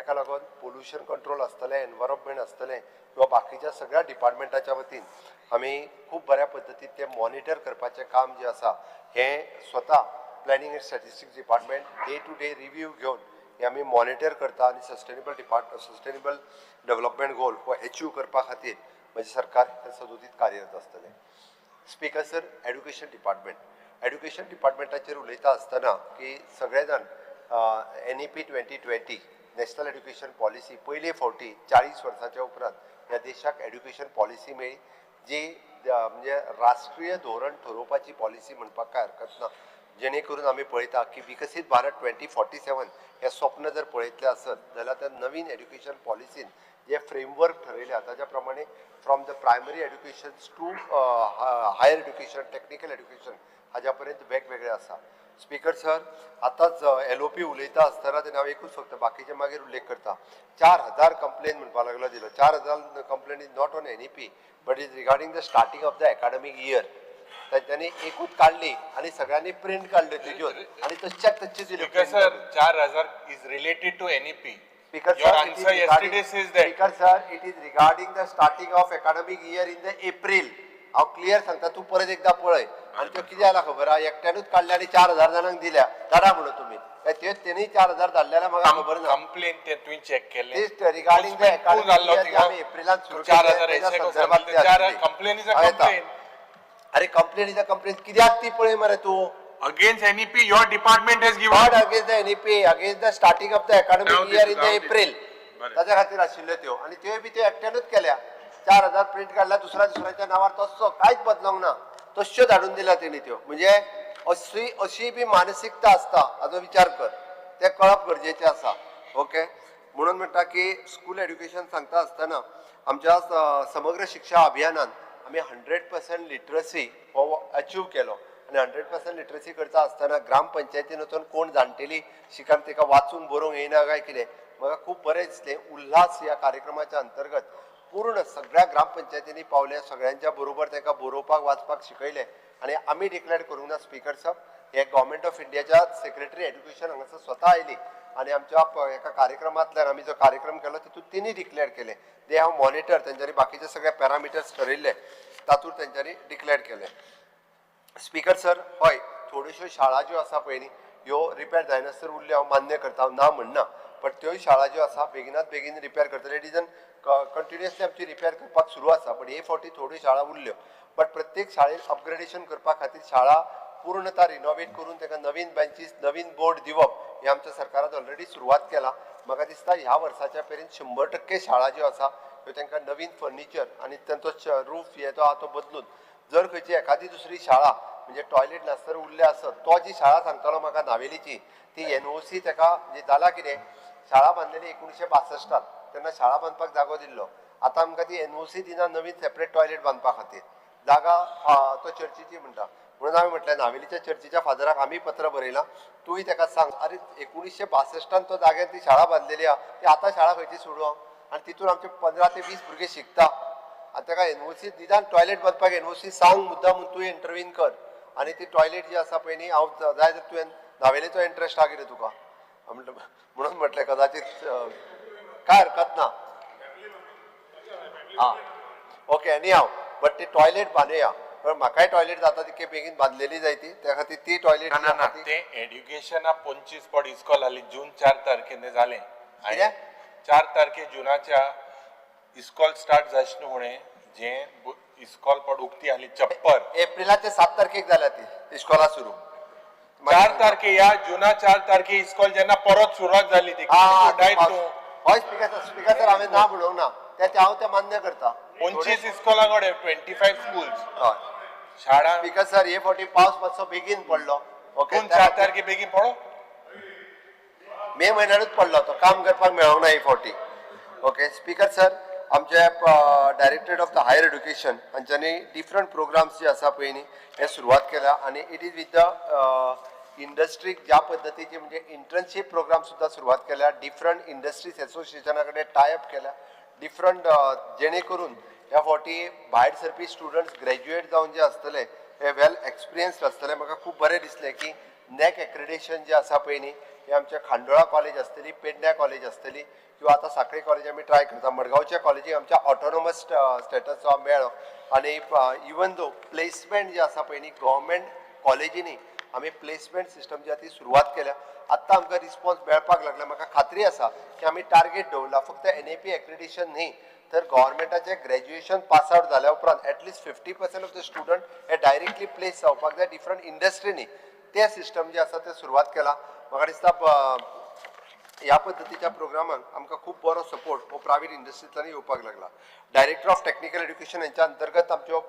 ताका लागून pollution control आसतलें, एनवायरमेंट आसतलें किंवा बाकीच्या सगळ्या डिपार्टमेंटाच्या वतीन आमी खूब बऱ्या पद्दतीन ते मॉनिटर करपाचें काम जें आसा हें स्वता planning and statistics department day to day review घेवन हे आमी मॉनिटर करता आनी sustainable development goal हो एचीव करपा खातीर म्हजें सरकार हे सदोदीत कार्यरत आसतलें. Speaker sir, education department, education डिपार्टमेंटाचेर उलयता आसतना की सगळे जाण NEP 2020, national education policy, पयले फावटी 40 वर्साच्या उपरांत ह्या देशाक एड्युकेशन पॉलिसी मेळ्ळी, जी म्हणजे राष्ट्रीय धोरण ठरोवपाची पॉलिसी म्हणपाक काय हरकत ना, जेणे करून आमी पळयता की विकसीत भारत 2047 हें स्वप्न जर पळयतलें आसत जाल्यार त्या नवीन एड्युकेशन पॉलिसीन जे फ्रेमवर्क ठरयल्या ताज्या प्रमाणे from the primary education to higher education, technical education हाज्या पर्यंत वेगवेगळे आसा. स्पीकर सर, आतांच एलओपी उलयता आसतना तेन्ना हांव एकूच फक्त बाकीचे मागीर उल्लेख करता. 4000 कंप्लेन म्हणपाक लागलो दिलो. 4000 complain is not on NEP but is regarding the starting of the academic year. तांच्यांनी एकूच काडली आनी सगळ्यांनी प्रिंट काडल्यो तेज्यो आनी तश्याक तश्यो दिल्यो. Speaker sir, 4000 is related to NEP. Speaker Your sir, it is answer yesterday says that. Speaker sir, it is regarding the starting of academic year in the April. हांव क्लियर सांगता, तूं परत एकदां पळय. आनी त्यो कितें जाला खबर आहा, एकट्यानूच काडल्या आनी 4000 जाणांक दिल्या. धाडा म्हणून तुमी काय त्यो तेणी 4000 धाडले जाल्यार म्हाका खबर ना. कंप्लेन ते तुवें चॅक केले. रिगार्डिंग the academic year आमी एप्रिलांत सुरू केल्लें. Complain is a complain. अरे, कंप्लेन is a complain कित्याक ती पळय मरे तूं. Against NEP, your department has given. Not against the NEP, against the starting of the academic जाऊ दे, year in the जाऊ दे. April. बरें. ताच्या खातीर आशिल्ल्यो त्यो आनी त्योय बी त्यो एकट्यानूच केल्या. 4000 प्रिंट काडल्या, दुसऱ्या दुसऱ्याच्या नांवार तस्सो कांयच बदलोंक ना, तश्यो धाडून दिल्या तेणी त्यो. म्हणजे अशी अशी बी मानसिकता आसता हाजो विचार कर, तें कळप गरजेचें आसा. ओके, म्हणून म्हणटा की स्कूल एड्युकेशन सांगता आसतना आमच्या समग्र शिक्षा अभियानान आमी 100% लिटरसी हो अचीव केलो आनी 100% लिटरसी करता आसतना ग्रामपंचायतीन वचून कोण जाणटेली शिकान ताका वाचूंक बरोवंक येयना काय कितें, म्हाका खूब बरें दिसलें. उल्हास ह्या कार्यक्रमाच्या अंतर्गत पूर्ण सगळ्या ग्रामपंचायतींनी पावले, सगळ्यांच्या बरोबर तांकां बरोवपाक वाचपाक शिकयलें आनी आमी डिक्लेअर करूंक ना स्पीकर साहब, हे गव्हर्मेंट ऑफ इंडियाच्या सेक्रेटरी एड्युकेशन हांगासर स्वता आयली आनी आमच्या एका कार्यक्रमांतल्यान आमी जो कार्यक्रम केलो तितून तिनी डिक्लेअर केलें. They have monitor, तेंच्यांनी बाकीचे सगळे पॅरामिटर्स ठरयल्ले तातूंत तेंच्यांनी डिक्लेअर केलें. स्पीकर सर, हय, थोड्योश्यो शाळा ज्यो आसा पळय न्ही, ह्यो रिपेर जायनासर उरल्यो, हांव मान्य करता, हांव ना म्हणना, बट त्योय शाळा ज्यो आसा बेगिनात बेगीन रिपेर करतले. It is an continuously आमची रिपेर करपाक सुरू आसा, बट हे फावटी थोड्यो शाळा उरल्यो. बट प्रत्येक शाळेन अपग्रेडेशन करपा खातीर शाळा पूर्णता रिनोवेट करून ताका नवीन बेंचीस, नवीन बोर्ड दिवप हें आमच्या सरकारान ऑलरेडी सुरवात केला. म्हाका दिसता ह्या वर्साच्या मेरेन 100% शाळा ज्यो आसा त्यो तांकां नवीन फर्निचर आनी तांचो रूफ हे जो आहा तो बदलून, जर खंयची एखादी दुसरी शाळा म्हणजे टॉयलेट नासतना उरल्या आसत, तो जी शाळा सांगतालो म्हाका नावेलीची, ती एनओसी ताका म्हणजे जाला कितें, शाळा बांदलेली 1962त, तेन्ना शाळा बांदपाक जागो दिल्लो. आतां आमकां ती एनओसी दिना नवीन सेपरेट टॉयलेट बांदपा खातीर जागा तो चर्चीची म्हणटा. म्हणून हांवें म्हटलें नावेलीच्या चर्चीच्या फादराक आमी पत्र बरयलां, तूंय ताका सांग. अरे, 1962न तो जाग्यार ती शाळा बांदलेली आहा, ती आतां शाळा खंयची सोडूं हांव? आनी तितून आमचे 15 ते 20 भुरगे शिकता आनी ताका एनओसी निदान टॉयलेट बांदपाक एनओसी सांग मुद्दाम म्हूण तूं इंटरवीन कर. आनी ती टॉयलेट जी आसा पळय न्ही, हांव जाय जाल्यार तुवें नावेलेचो इंट्रस्ट आहा कितें तुका म्हणून म्हटलें कदाचित काय हरकत ना. आं, ओके, आनी हांव बट ती टॉयलेट बांदुया, पण म्हाकाय टॉयलेट जाता तितके बेगीन बांदलेली जाय ती, त्या खातीर ती टॉयलेट ना ना ना, ते एड्युकेशना 25 पट इस्कॉल आली, जून 4 तारखेन जालें. कितें? 4 तारखे जुनाच्या इस्कॉल स्टार्ट जायचे न्हू, जे इस्कॉल पड उक्ती आली चप्पर. एप्रिलाच्या 7 तारखेक जाल्या ती इस्कॉला सुरू. 4 तारखे या जुना 4 तारखे इस्कॉल जेन्ना परत सुरवात जाली ती डायट तूं. हय स्पीकर सर, स्पीकर सर, हांवें ना म्हणूंक ना तें, हांव तें मान्य करता. 25 इस्कॉला कडेन 25 स्कूल्स हय. शाळा. स्पीकर सर, हे फावटी पावस मातसो बेगीन पडलो, ओके. जून 4 तारखे बेगीन पडो. मे म्हयन्यानूच पडलो तो, काम करपाक मेळोंक ना ही फावटी. ओके स्पीकर सर, आमचे directorate of the higher education हांच्यांनी डिफरंट प्रोग्राम्स जे आसा पळय न्ही हे सुरवात केल्या आनी it is with the इंडस्ट्रीक ज्या पद्दतीची म्हणजे इंटर्नशीप प्रोग्राम सुद्दां सुरवात केल्या, डिफरंट इंडस्ट्रीज एसोसिएशना कडेन टाय अप केल्या डिफरंट, जेणे करून ह्या फावटी भायर सरपी स्टुडंट्स ग्रॅज्युएट जावन जे आसतले हे वेल एक्सपिरियन्स्ड आसतले. म्हाका खूब बरें दिसलें की नॅक एक्रेडिटेशन जें आसा पळय न्ही हे हे आमच्या खांडोळा कॉलेज आसतली, पेडण्या कॉलेज आसतली किंवा आतां साखळे कॉलेज आमी ट्राय करता. मडगांवच्या कॉलेजीक आमच्या ऑटोनॉमस स्टेटस जो मेळ्ळो आनी इवन दो प्लेसमेंट जे आसा पळय न्ही गव्हर्मेंट कॉलेजींनी आमी प्लेसमेंट सिस्टम जी आसा ती सुरवात केल्या. आत्तां आमकां रिस्पॉन्स मेळपाक लागला. म्हाका खात्री आसा की आमी टार्गेट दवरला फक्त NAP accreditation न्ही तर गव्हर्मेंटाचें ग्रॅज्युएशन पास आवट जाल्या उपरांत at least 50% of the student हे डायरेक्टली प्लेस जावपाक जाय डिफरंट इंडस्ट्रीनी. तें सिस्टम जें आसा तें सुरवात केला. म्हाका दिसता ह्या पद्दतीच्या प्रोग्रामाक आमकां खूब बरो सपोर्ट हो प्रायवेट इंडस्ट्रींतल्यान येवपाक लागला. डायरेक्टर ऑफ टॅक्निकल एड्युकेशन हेंच्या अंतर्गत आमच्यो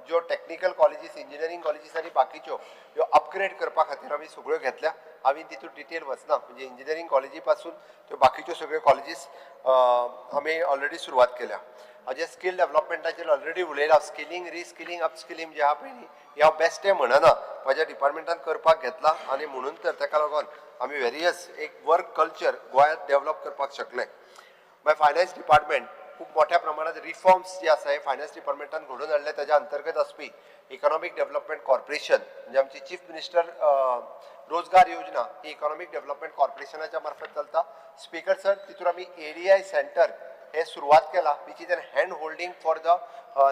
ज्यो टॅक्निकल कॉलेजीस, इंजिनियरींग कॉलेजीस आनी बाकीच्यो ह्यो अपग्रेड करपा खातीर आमी सगळ्यो घेतल्या. हांवें तितून डिटेल वचना, म्हणजे इंजिनियरींग कॉलेजी पासून त्यो बाकीच्यो सगळ्यो कॉलेजीस आमी ऑलरेडी सुरवात केल्या. हाजे स्कील डेवलपमेंटाचेर ऑलरेडी उलयला. स्किलिंग, रिस्किलिंग, अपस्किलिंग जें आहा पळय न्ही हें हांव बेश्टें म्हणना, म्हाज्या डिपार्टमेंटान करपाक घेतला आनी म्हणून तर तेका लागून आमी वेरियस एक वर्क कल्चर गोंयांत डेवलप करपाक शकले. मागीर फायनान्स डिपार्टमेंट खूब मोठ्या प्रमाणात रिफॉर्म्स जे आसा हे फायनान्स डिपार्टमेंटान घडोवन हाडले. ताज्या अंतर्गत आसपी इकॉनॉमीक डेवलपमेंट कॉर्पोरेशन म्हणजे आमची चीफ मिनिस्टर रोजगार योजना ही इकॉनॉमीक डेवलपमेंट कॉर्पोरेशनाच्या मार्फत चलता. स्पीकर सर, तितून आमी ADI centre हे सुरवात केला, which is an hand holding for the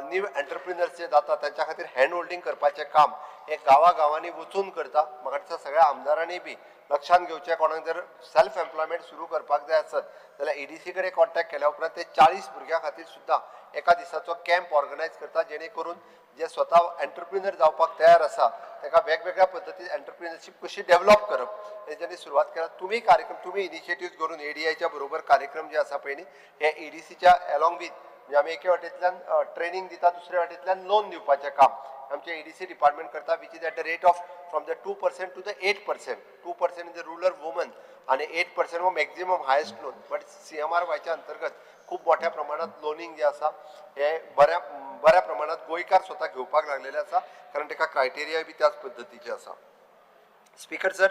new entrepreneurs जे जाता तांच्या खातीर हँड होल्डींग करपाचें काम हे गांवा गांवांनी वचून करता. म्हाका दिसता सगळ्या आमदारांनी बी लक्षांत घेवचें, कोणाक जर सेल्फ एम्प्लॉयमेंट सुरू करपाक जाय आसत जाल्यार EDC कडेन कॉन्टॅक्ट केल्या उपरांत ते 40 भुरग्यां खातीर सुद्दां एका दिसाचो कॅम्प ऑर्गनायज करता, जेणे करून जे स्वता एंटरप्रिनर जावपाक तयार आसा ताका वेगवेगळ्या पद्दतीन एंटरप्रिनरशीप कशी डेवलप करप हेंच्यांनी सुरवात केला. तुमी कार्यक्रम, तुमी इनिशिएटीव करून ADIच्या बरोबर कार्यक्रम जे आसा पळय न्ही हे EDCच्या एलॉंग वीथ, म्हणजे आमी एके वाटेंतल्यान ट्रेनींग दिता, दुसऱ्या वाटेंतल्यान लोन दिवपाचें काम आमचें EDC department करता, which is at the rate of from the 2% to the 8%. 2% is the rural woman आनी 8% हो मॅक्झिमम हायस्ट लोन. बट CMRYच्या अंतर्गत खूब मोठ्या प्रमाणात लोनींग जें आसा हे बऱ्या बऱ्या प्रमाणात गोंयकार स्वता घेवपाक लागलेले आसा, कारण ताका क्रायटेरिया बी त्याच पद्दतीचे आसा. Speaker sir,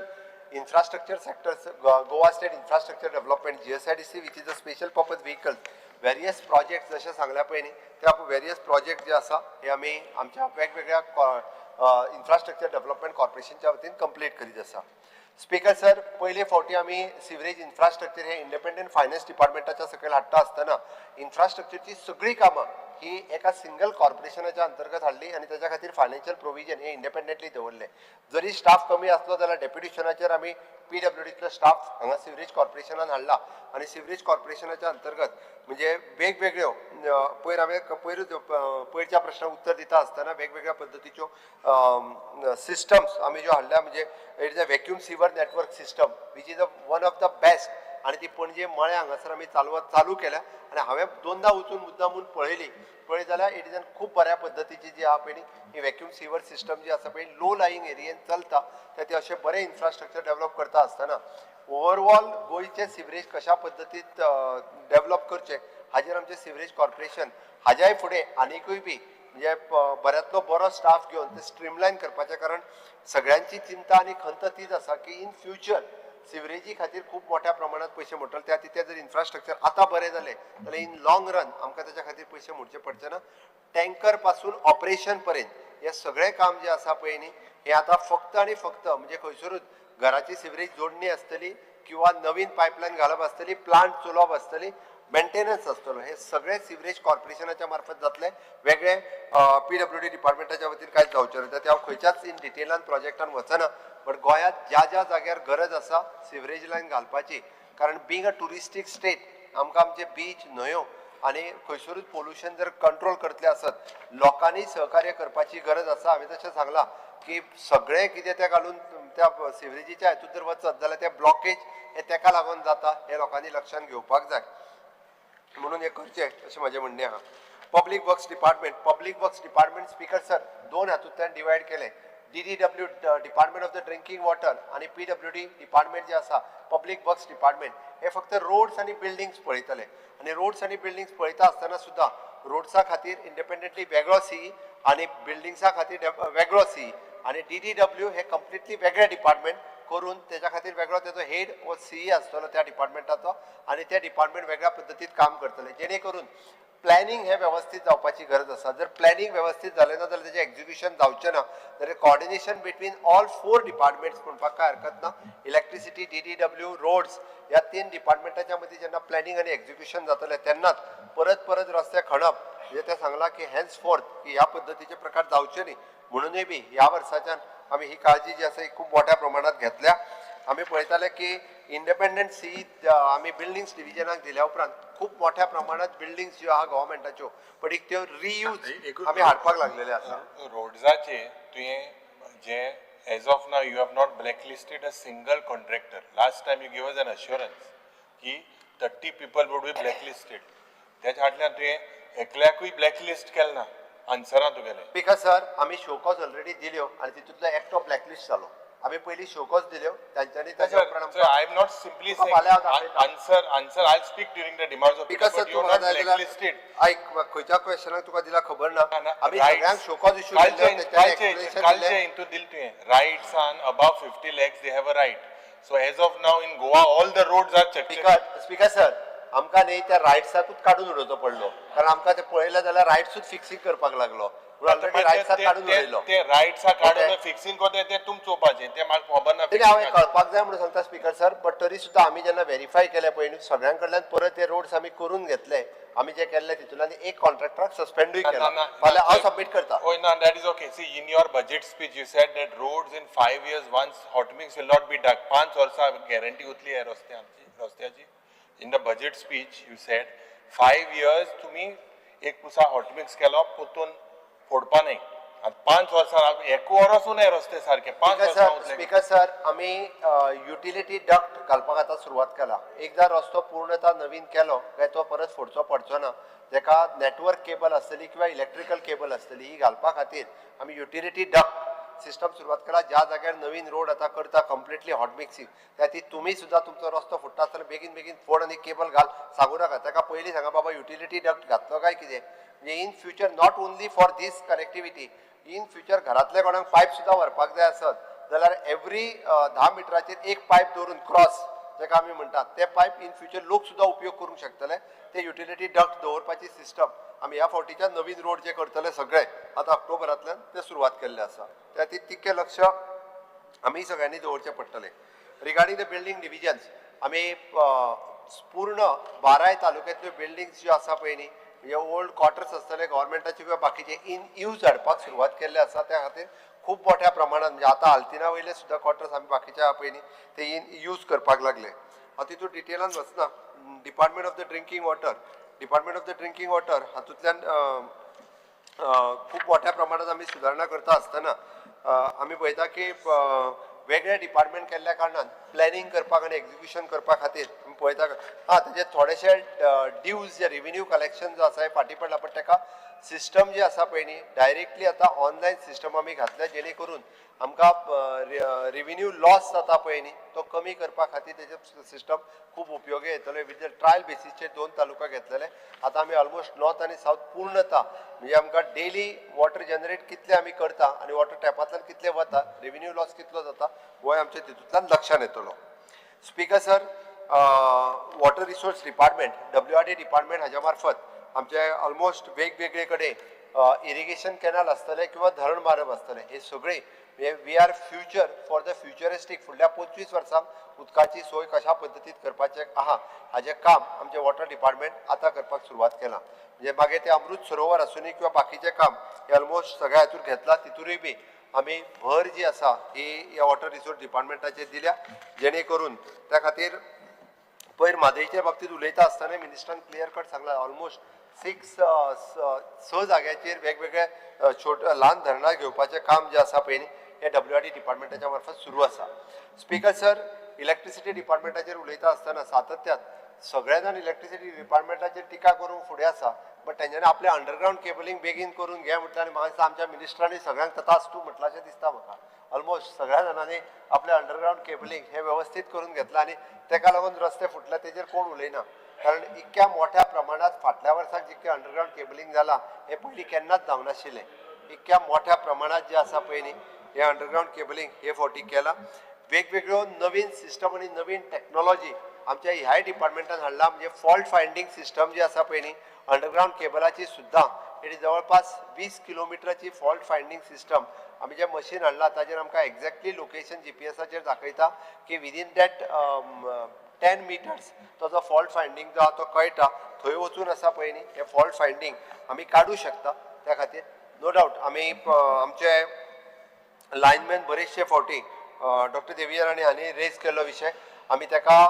infrastructure sectors, Goa State Infrastructure Development, GSIDC, which is a special purpose vehicle, various project जशें सांगल्या पळय न्ही त्या वेरियस प्रोजेक्ट जे आसा हे आमी आमच्या वेगवेगळ्या इन्फ्रास्ट्रक्चर डेव्हलपमेंट कॉर्पोरेशनच्या वतीन कंप्लीट करीत आसा. स्पीकर सर, पयले फावटी आमी सिवरेज इन्फ्रास्ट्रक्चर हे इंडिपेंडंट फायनान्स डिपार्टमेंटाच्या सकयल हाडटा आसतना इन्फ्रास्ट्रक्चरची सगळीं कामां ही एका सिंगल कॉर्पोरेशनाच्या अंतर्गत हाडली आनी ताच्या खातीर फायनान्शियल प्रोविजन हे इंडिपेंडंटली दवरलें. जरी स्टाफ कमी आसलो जाल्यार डेप्युटेशनाचेर आमी PWDतलो स्टाफ हांगा सिवरेज कॉर्पोरेशनान हाडला आनी सिवरेज कॉर्पोरेशनाच्या अंतर्गत म्हणजे वेगवेगळ्यो पयर हांवें पयर पयरच्या प्रश्नाक उत्तर दिता आसतना वेगवेगळ्या पद्दतीच्यो सिस्टम्स आमी ज्यो हाडल्या, म्हणजे it is a vacuum sewer network system which is a one of the best आनी ती पणजे मळ्या हांगासर आमी चालू केल्या आनी हांवें दोनदा वचून मुद्दामून पळयली. पळयत जाल्यार it is an खूब बऱ्या पद्दतीची जी आहा पळय न्ही ही वॅक्यूम सिवर सिस्टम जी आसा पळय लो लायींग एरियेन चलता. ते अशें बरें इन्फ्रास्ट्रक्चर डेवलप करता आसतना ओवरऑल गोंयचें सिवरेज कशा पद्दतीन डेवलप करचें हाजेर आमचें सिवरेज कॉर्पोरेशन हाज्याय फुडें आनिकूय बी म्हणजे बऱ्यांतलो बरो स्टाफ घेवन ते स्ट्रीमलायन करपाचें, कारण सगळ्यांची चिंता आनी खंत तीच आसा की इन फ्युचर सिवरेजी खातीर खूब मोठ्या प्रमाणात पयशे मोडटले. त्या तितले जर इन्फ्रास्ट्रक्चर आतां बरें जालें जाल्यार इन लॉंग रन आमकां ताच्या खातीर पयशे मोडचे पडचे ना. टँकर पासून ऑपरेशन पर्यंत हें सगळें काम जें आसा पळय न्ही हें आतां फक्त आनी फक्त म्हणजे खंयसरूच घराची सिवरेज जोडणी आसतली किंवा नवीन पायपलायन घालप आसतली, प्लांट चलोवप आसतली, मेंटेनन्स आसतलो, हे सगळें सिवरेज कॉर्पोरेशनाच्या मार्फत जातलें. वेगळे PWD डिपार्टमेंटाच्या वतीन कांयच जावचें ना. ते हांव खंयच्याच इन डिटेलान प्रोजेक्टान वचना, बट गोंयांत ज्या ज्या जाग्यार गरज आसा सिवरेज लायन घालपाची, कारण बींग अ ट्युरिस्टीक स्टेट आमकां आमचे बीच, न्हंयो आनी खंयसरूच पोल्युशन जर कंट्रोल करतले आसत लोकांनी सहकार्य करपाची गरज आसा. हांवें तशें सांगलां की सगळें कितें तें घालून त्या सिवरेजीच्या हितून जर वचत जाल्यार तें ब्लॉकेज हें तेका लागून जाता हें लोकांनी लक्षांत घेवपाक जाय, म्हणून हें करचें अशें म्हाजें म्हणणें आहा. Public works department, public works department, speaker sir, दोन हातूंतल्यान डिवायड केलें. DDW, department of the drinking water, आनी PWD department जे आसा पब्लीक वर्क्स डिपार्टमेंट हे फक्त रोड्स आनी बिल्डिंग्स पळयतले आनी रोड्स आनी बिल्डिंग्स पळयता आसतना सुद्दां रोड्सा खातीर इंडिपेंडंटली वेगळो सी आनी बिल्डिंग्सा खातीर वेगळो सी आनी DDW हे कंप्लिटली वेगळे डिपार्टमेंट करून तेच्या खातीर वेगळो तेजो हेड वो सी आसतलो त्या डिपार्टमेंटाचो आनी ते डिपार्टमेंट वेगळ्या पद्दतीन काम करतले, जेणे करून प्लॅनिंग हें वेवस्थीत जावपाची गरज आसा. जर प्लॅनिंग वेवस्थीत जालें ना जाल्यार तेजें एक्जिक्युशन जावचें ना. जाल्यार coordination between all four departments म्हणपाक कांय हरकत ना. इलेक्ट्रिसिटी, डीडीडब्ल्यू, रोड्स ह्या तीन डिपार्टमेंटाच्या मदीं जेन्ना प्लॅनिंग आनी एक्जिक्युशन जातलें तेन्नाच परत परत रस्ते खणप म्हणजे तें सांगलां की हेन्स फोर्थ की ह्या पद्दतीचे प्रकार जावचे न्ही म्हणूनय बी ह्या वर्साच्यान आमी ही काळजी जी आसा ही खूब मोठ्या प्रमाणात घेतल्या. आमी पळयताले की इंडिपेंडंट सी आमी बिल्डिंग्स डिविजनाक दिल्या उपरांत खूब मोठ्या प्रमाणात बिल्डिंग्स ज्यो आहा गव्हर्मेंटाच्यो पण एक त्यो रियूज आमी हाडपाक लागलेले आसा. रोड्साचे तुवें जे as of now you have not blacklisted a single contractor. Last time you give us an assurance की 30 people would be blacklisted. तेच्या फाटल्यान तुवें एकल्याकूय ब्लॅकलिस्ट केलें ना आन्सरां तुगेलें. Because sir आमी शोकॉज ऑलरेडी दिल्यो आनी तितूंतलो एकटो ब्लॅकलिस्ट जालो. आमी पयलीं शोकॉज दिल्यो तांच्यांनी ताच्या उपरांत Sir, I am not simply तुका saying फाल्यां हांव दाखयतां. Answer, answer, I'll speak during the demands of because but sir you तूं are not म्हाका जाय जाल्यार blacklisted. आयक खंयच्या क्वेश्चनाक तुका दिला खबर ना. आमी सगळ्यांक शोकॉज इश्यू केल्ले, तांच्यांनी एक्सप्लेनेशन कालचे दिलें. हितून दिल तुवें रायट्सान above 50 lakhs they have a right. So as of now in Goa all the roads are check. Speaker sir आमकां न्ही त्या रायट्साकूच काडून उडोवचो पडलो कारण आमकां ते पळयलें जाल्यार रायट्सूच फिक्सिंग करपाक लागलो म्हणून ऑलरेडी रायट्साक काडून उडयलो. ते रायट्सा काडून फिक्सिंग कोते ते तुम चोवपाचें ते म्हाका खबर ना. तरी हांवें कळपाक जाय म्हणून सांगता स्पीकर सर, बट तरी सुद्दां आमी जेन्ना व्हेरीफाय केलें पळय न्हू सगळ्यां कडल्यान परत ते रोड्स आमी करून घेतले. आमी जे केल्ले तितूंतल्यान एक कॉन्ट्रॅक्टराक सस्पेंडूय केला. फाल्यां हांव सबमीट करता. Oh, no, that is okay. See, in your budget speech, you said that roads in 5 years once hot mix will not be dug. 5 वर्सां गॅरंटी उरली ह्या रस्त्यांची रस्त्याची. In the budget speech, you said 5 years तुम्ही एक पुसा hot mix केलो परतून फोडपा न्ही. आतां 5 वर्सां एक वरसून हे रस्ते सारके 5 स्पीकर वर्सां सर, उरले. स्पीकर सर आमी युटिलिटी डक्ट घालपाक आतां सुरवात केला. एकदां रस्तो पूर्णता नवीन केलो काय तो परत फोडचो पडचो ना. जेका नेटवर्क केबल आसतली किंवा इलेक्ट्रिकल केबल आसतली ही घालपा खातीर आमी युटिलिटी डक्ट सिस्टम सुरवात केला. ज्या जाग्यार नवीन रोड आतां करता कंप्लिटली हॉट मिक्सिंग त्या खातीर तुमी सुद्दां तुमचो रस्तो फुट्टा आसतना बेगीन बेगीन फोड आनी केबल घाल सांगू नाका. ताका पयलीं सांगा बाबा युटिलिटी डक्ट घातलो काय कितें. म्हणजे in future not only for this connectivity, in future घरांतल्या कोणाक पायप सुद्दां व्हरपाक जाय आसत जाल्यार एवरी 10 मिटराचेर एक पायप दवरून क्रॉस जाका आमी म्हणटात ते पायप इन फ्युचर लोक सुद्दां उपयोग करूंक शकतले. ते युटिलिटी डक्ट दवरपाची सिस्टम आमी ह्या फावटीच्या नवीन रोड जे करतले सगळे आतां ऑक्टोबरांतल्यान ते सुरवात केल्ले आसा. त्या खातीर तितकें लक्ष आमी सगळ्यांनी दवरचें पडटलें. रिगार्डींग the building divisions आमी पूर्ण 12 तालुक्यांतल्यो बिल्डिंग्स ज्यो आसा पळय न्ही म्हणजे ओल्ड क्वॉर्टर्स आसतले गव्हर्मेंटाचे किंवा बाकीचे इन यूज हाडपाक सुरवात केल्ले आसा. त्या खातीर खूब मोठ्या प्रमाणात म्हणजे आतां आल्तिना वयले सुद्दां क्वॉर्टर्स आमी बाकीचे आहा पळय न्ही ते इन यूज करपाक लागले. हांव तितून डिटेलान वचना. Department of the drinking water, department of the drinking water हातूंतल्यान खूब मोठ्या प्रमाणात आमी सुदारणा करता आसतना आमी पळयता की वेगळे डिपार्टमेंट केल्ल्या कारणान प्लॅनिंग करपाक आनी एक्जिक्युशन करपा खातीर आमी पळयता हां तेजे थोडेशे ड्यूज जे रेविन्यू कलेक्शन जो आसा हे फाटीं पडला, पण तेका सिस्टम जी आसा पळय न्ही डायरेक्टली आतां ऑनलायन सिस्टम आमी घातल्या जेणे करून आमकां रेविन्यू लॉस जाता पळय न्ही तो कमी करपा खातीर तेजे सिस्टम खूब उपयोगी येतले. विथ ट्रायल बेसीसचेर 2 तालुका घेतलेले. आतां आमी ऑलमोस्ट नॉर्थ आनी सावथ पूर्णता म्हणजे आमकां डेली वॉटर जनरेट कितले आमी करता आनी वॉटर टॅपांतल्यान कितले वता, रेविन्यू लॉस कितलो जाता होय आमच्या तितूंतल्यान लक्षान येतलो. Speaker sir, water resource department WRD department हाज्या मार्फत आमचे ऑलमोस्ट वेगवेगळे कडेन इरिगेशन कॅनल आसतले किंवा धरण बांदप आसतलें हे सगळे म्हणजे we are future for the futuristic फुडल्या 25 वर्सांक उदकाची सोय कशा पद्दतीन करपाचें आहा हाजें काम आमचें वॉटर डिपार्टमेंट आतां करपाक सुरवात केलां. म्हणजे मागीर तें अमृत सरोवर आसुनी किंवा बाकीचें काम हें ऑलमोस्ट सगळ्या हातूंत घेतलां. तितूनय बी आमी भर जी आसा ही ह्या वॉटर रिसोर्स डिपार्टमेंटाचेर दिल्या जेणे करून त्या खातीर पयर म्हादयच्या बाबतींत उलयता आसतना मिनिस्टरान क्लियर कट सांगला ऑलमोस्ट 6 जाग्याचेर वेगवेगळे छोट ल्हान धरणां घेवपाचें काम जें आसा पळय न्ही हें डब्ल्यूआरडी डिपार्टमेंटाच्या मार्फत सुरू आसा. स्पीकर सर, इलेक्ट्रिसिटी डिपार्टमेंटाचेर उलयता आसतना सातत्यान सगळे जाण इलेक्ट्रिसिटी डिपार्टमेंटाचेर टिका करूंक फुडें आसा, बट तेंच्यांनी आपलें अंडरग्रावंड केबलिंग बेगीन करून घे म्हटलें आनी म्हाका दिसता आमच्या मिनिस्टरांनी सगळ्यांक तथास्तू म्हटलां अशें दिसता म्हाका. ऑलमोस्ट सगळ्या जाणांनी आपलें अंडरग्रावंड केबलिंग हें वेवस्थीत करून घेतलां आनी तेका लागून रस्ते फुटले तेजेर कोण उलयना, कारण इतक्या मोठ्या प्रमाणात फाटल्या वर्साक जितकें अंडरग्रावंड केबलिंग जालां हें पयलीं केन्नाच जावनाशिल्लें. इतक्या मोठ्या प्रमाणात जें आसा पळय न्ही हें अंडरग्रावंड केबलिंग हे फावटी केलां. वेगवेगळ्यो नवीन सिस्टम आनी नवीन टॅक्नोलॉजी आमच्या ह्याय डिपार्टमेंटान हाडला. म्हणजे फॉल्ट फायंडींग सिस्टम जी आसा पळय न्ही, अंडरग्रावंड केबलाची सुद्दां it जवळपास 20 किलोमिटराची फॉल्ट फायंडींग सिस्टम आमी जें मशीन हाडला ताजेर आमकां एक्झॅक्टली लोकेशन जीपीएसाचेर दाखयता की विदीन that 10 meters तो जो फॉल्ट फायंडींग जो आहा तो कळटा. थंय वचून आसा पळय न्ही हें फॉल्ट फायंडींग आमी काडूं शकता. त्या खातीर नो डावट आमी आमचे लायनमॅन बरेचशे फावटी डॉक्टर देविया राणे हांणी रेज केल्लो विशय आमी ताका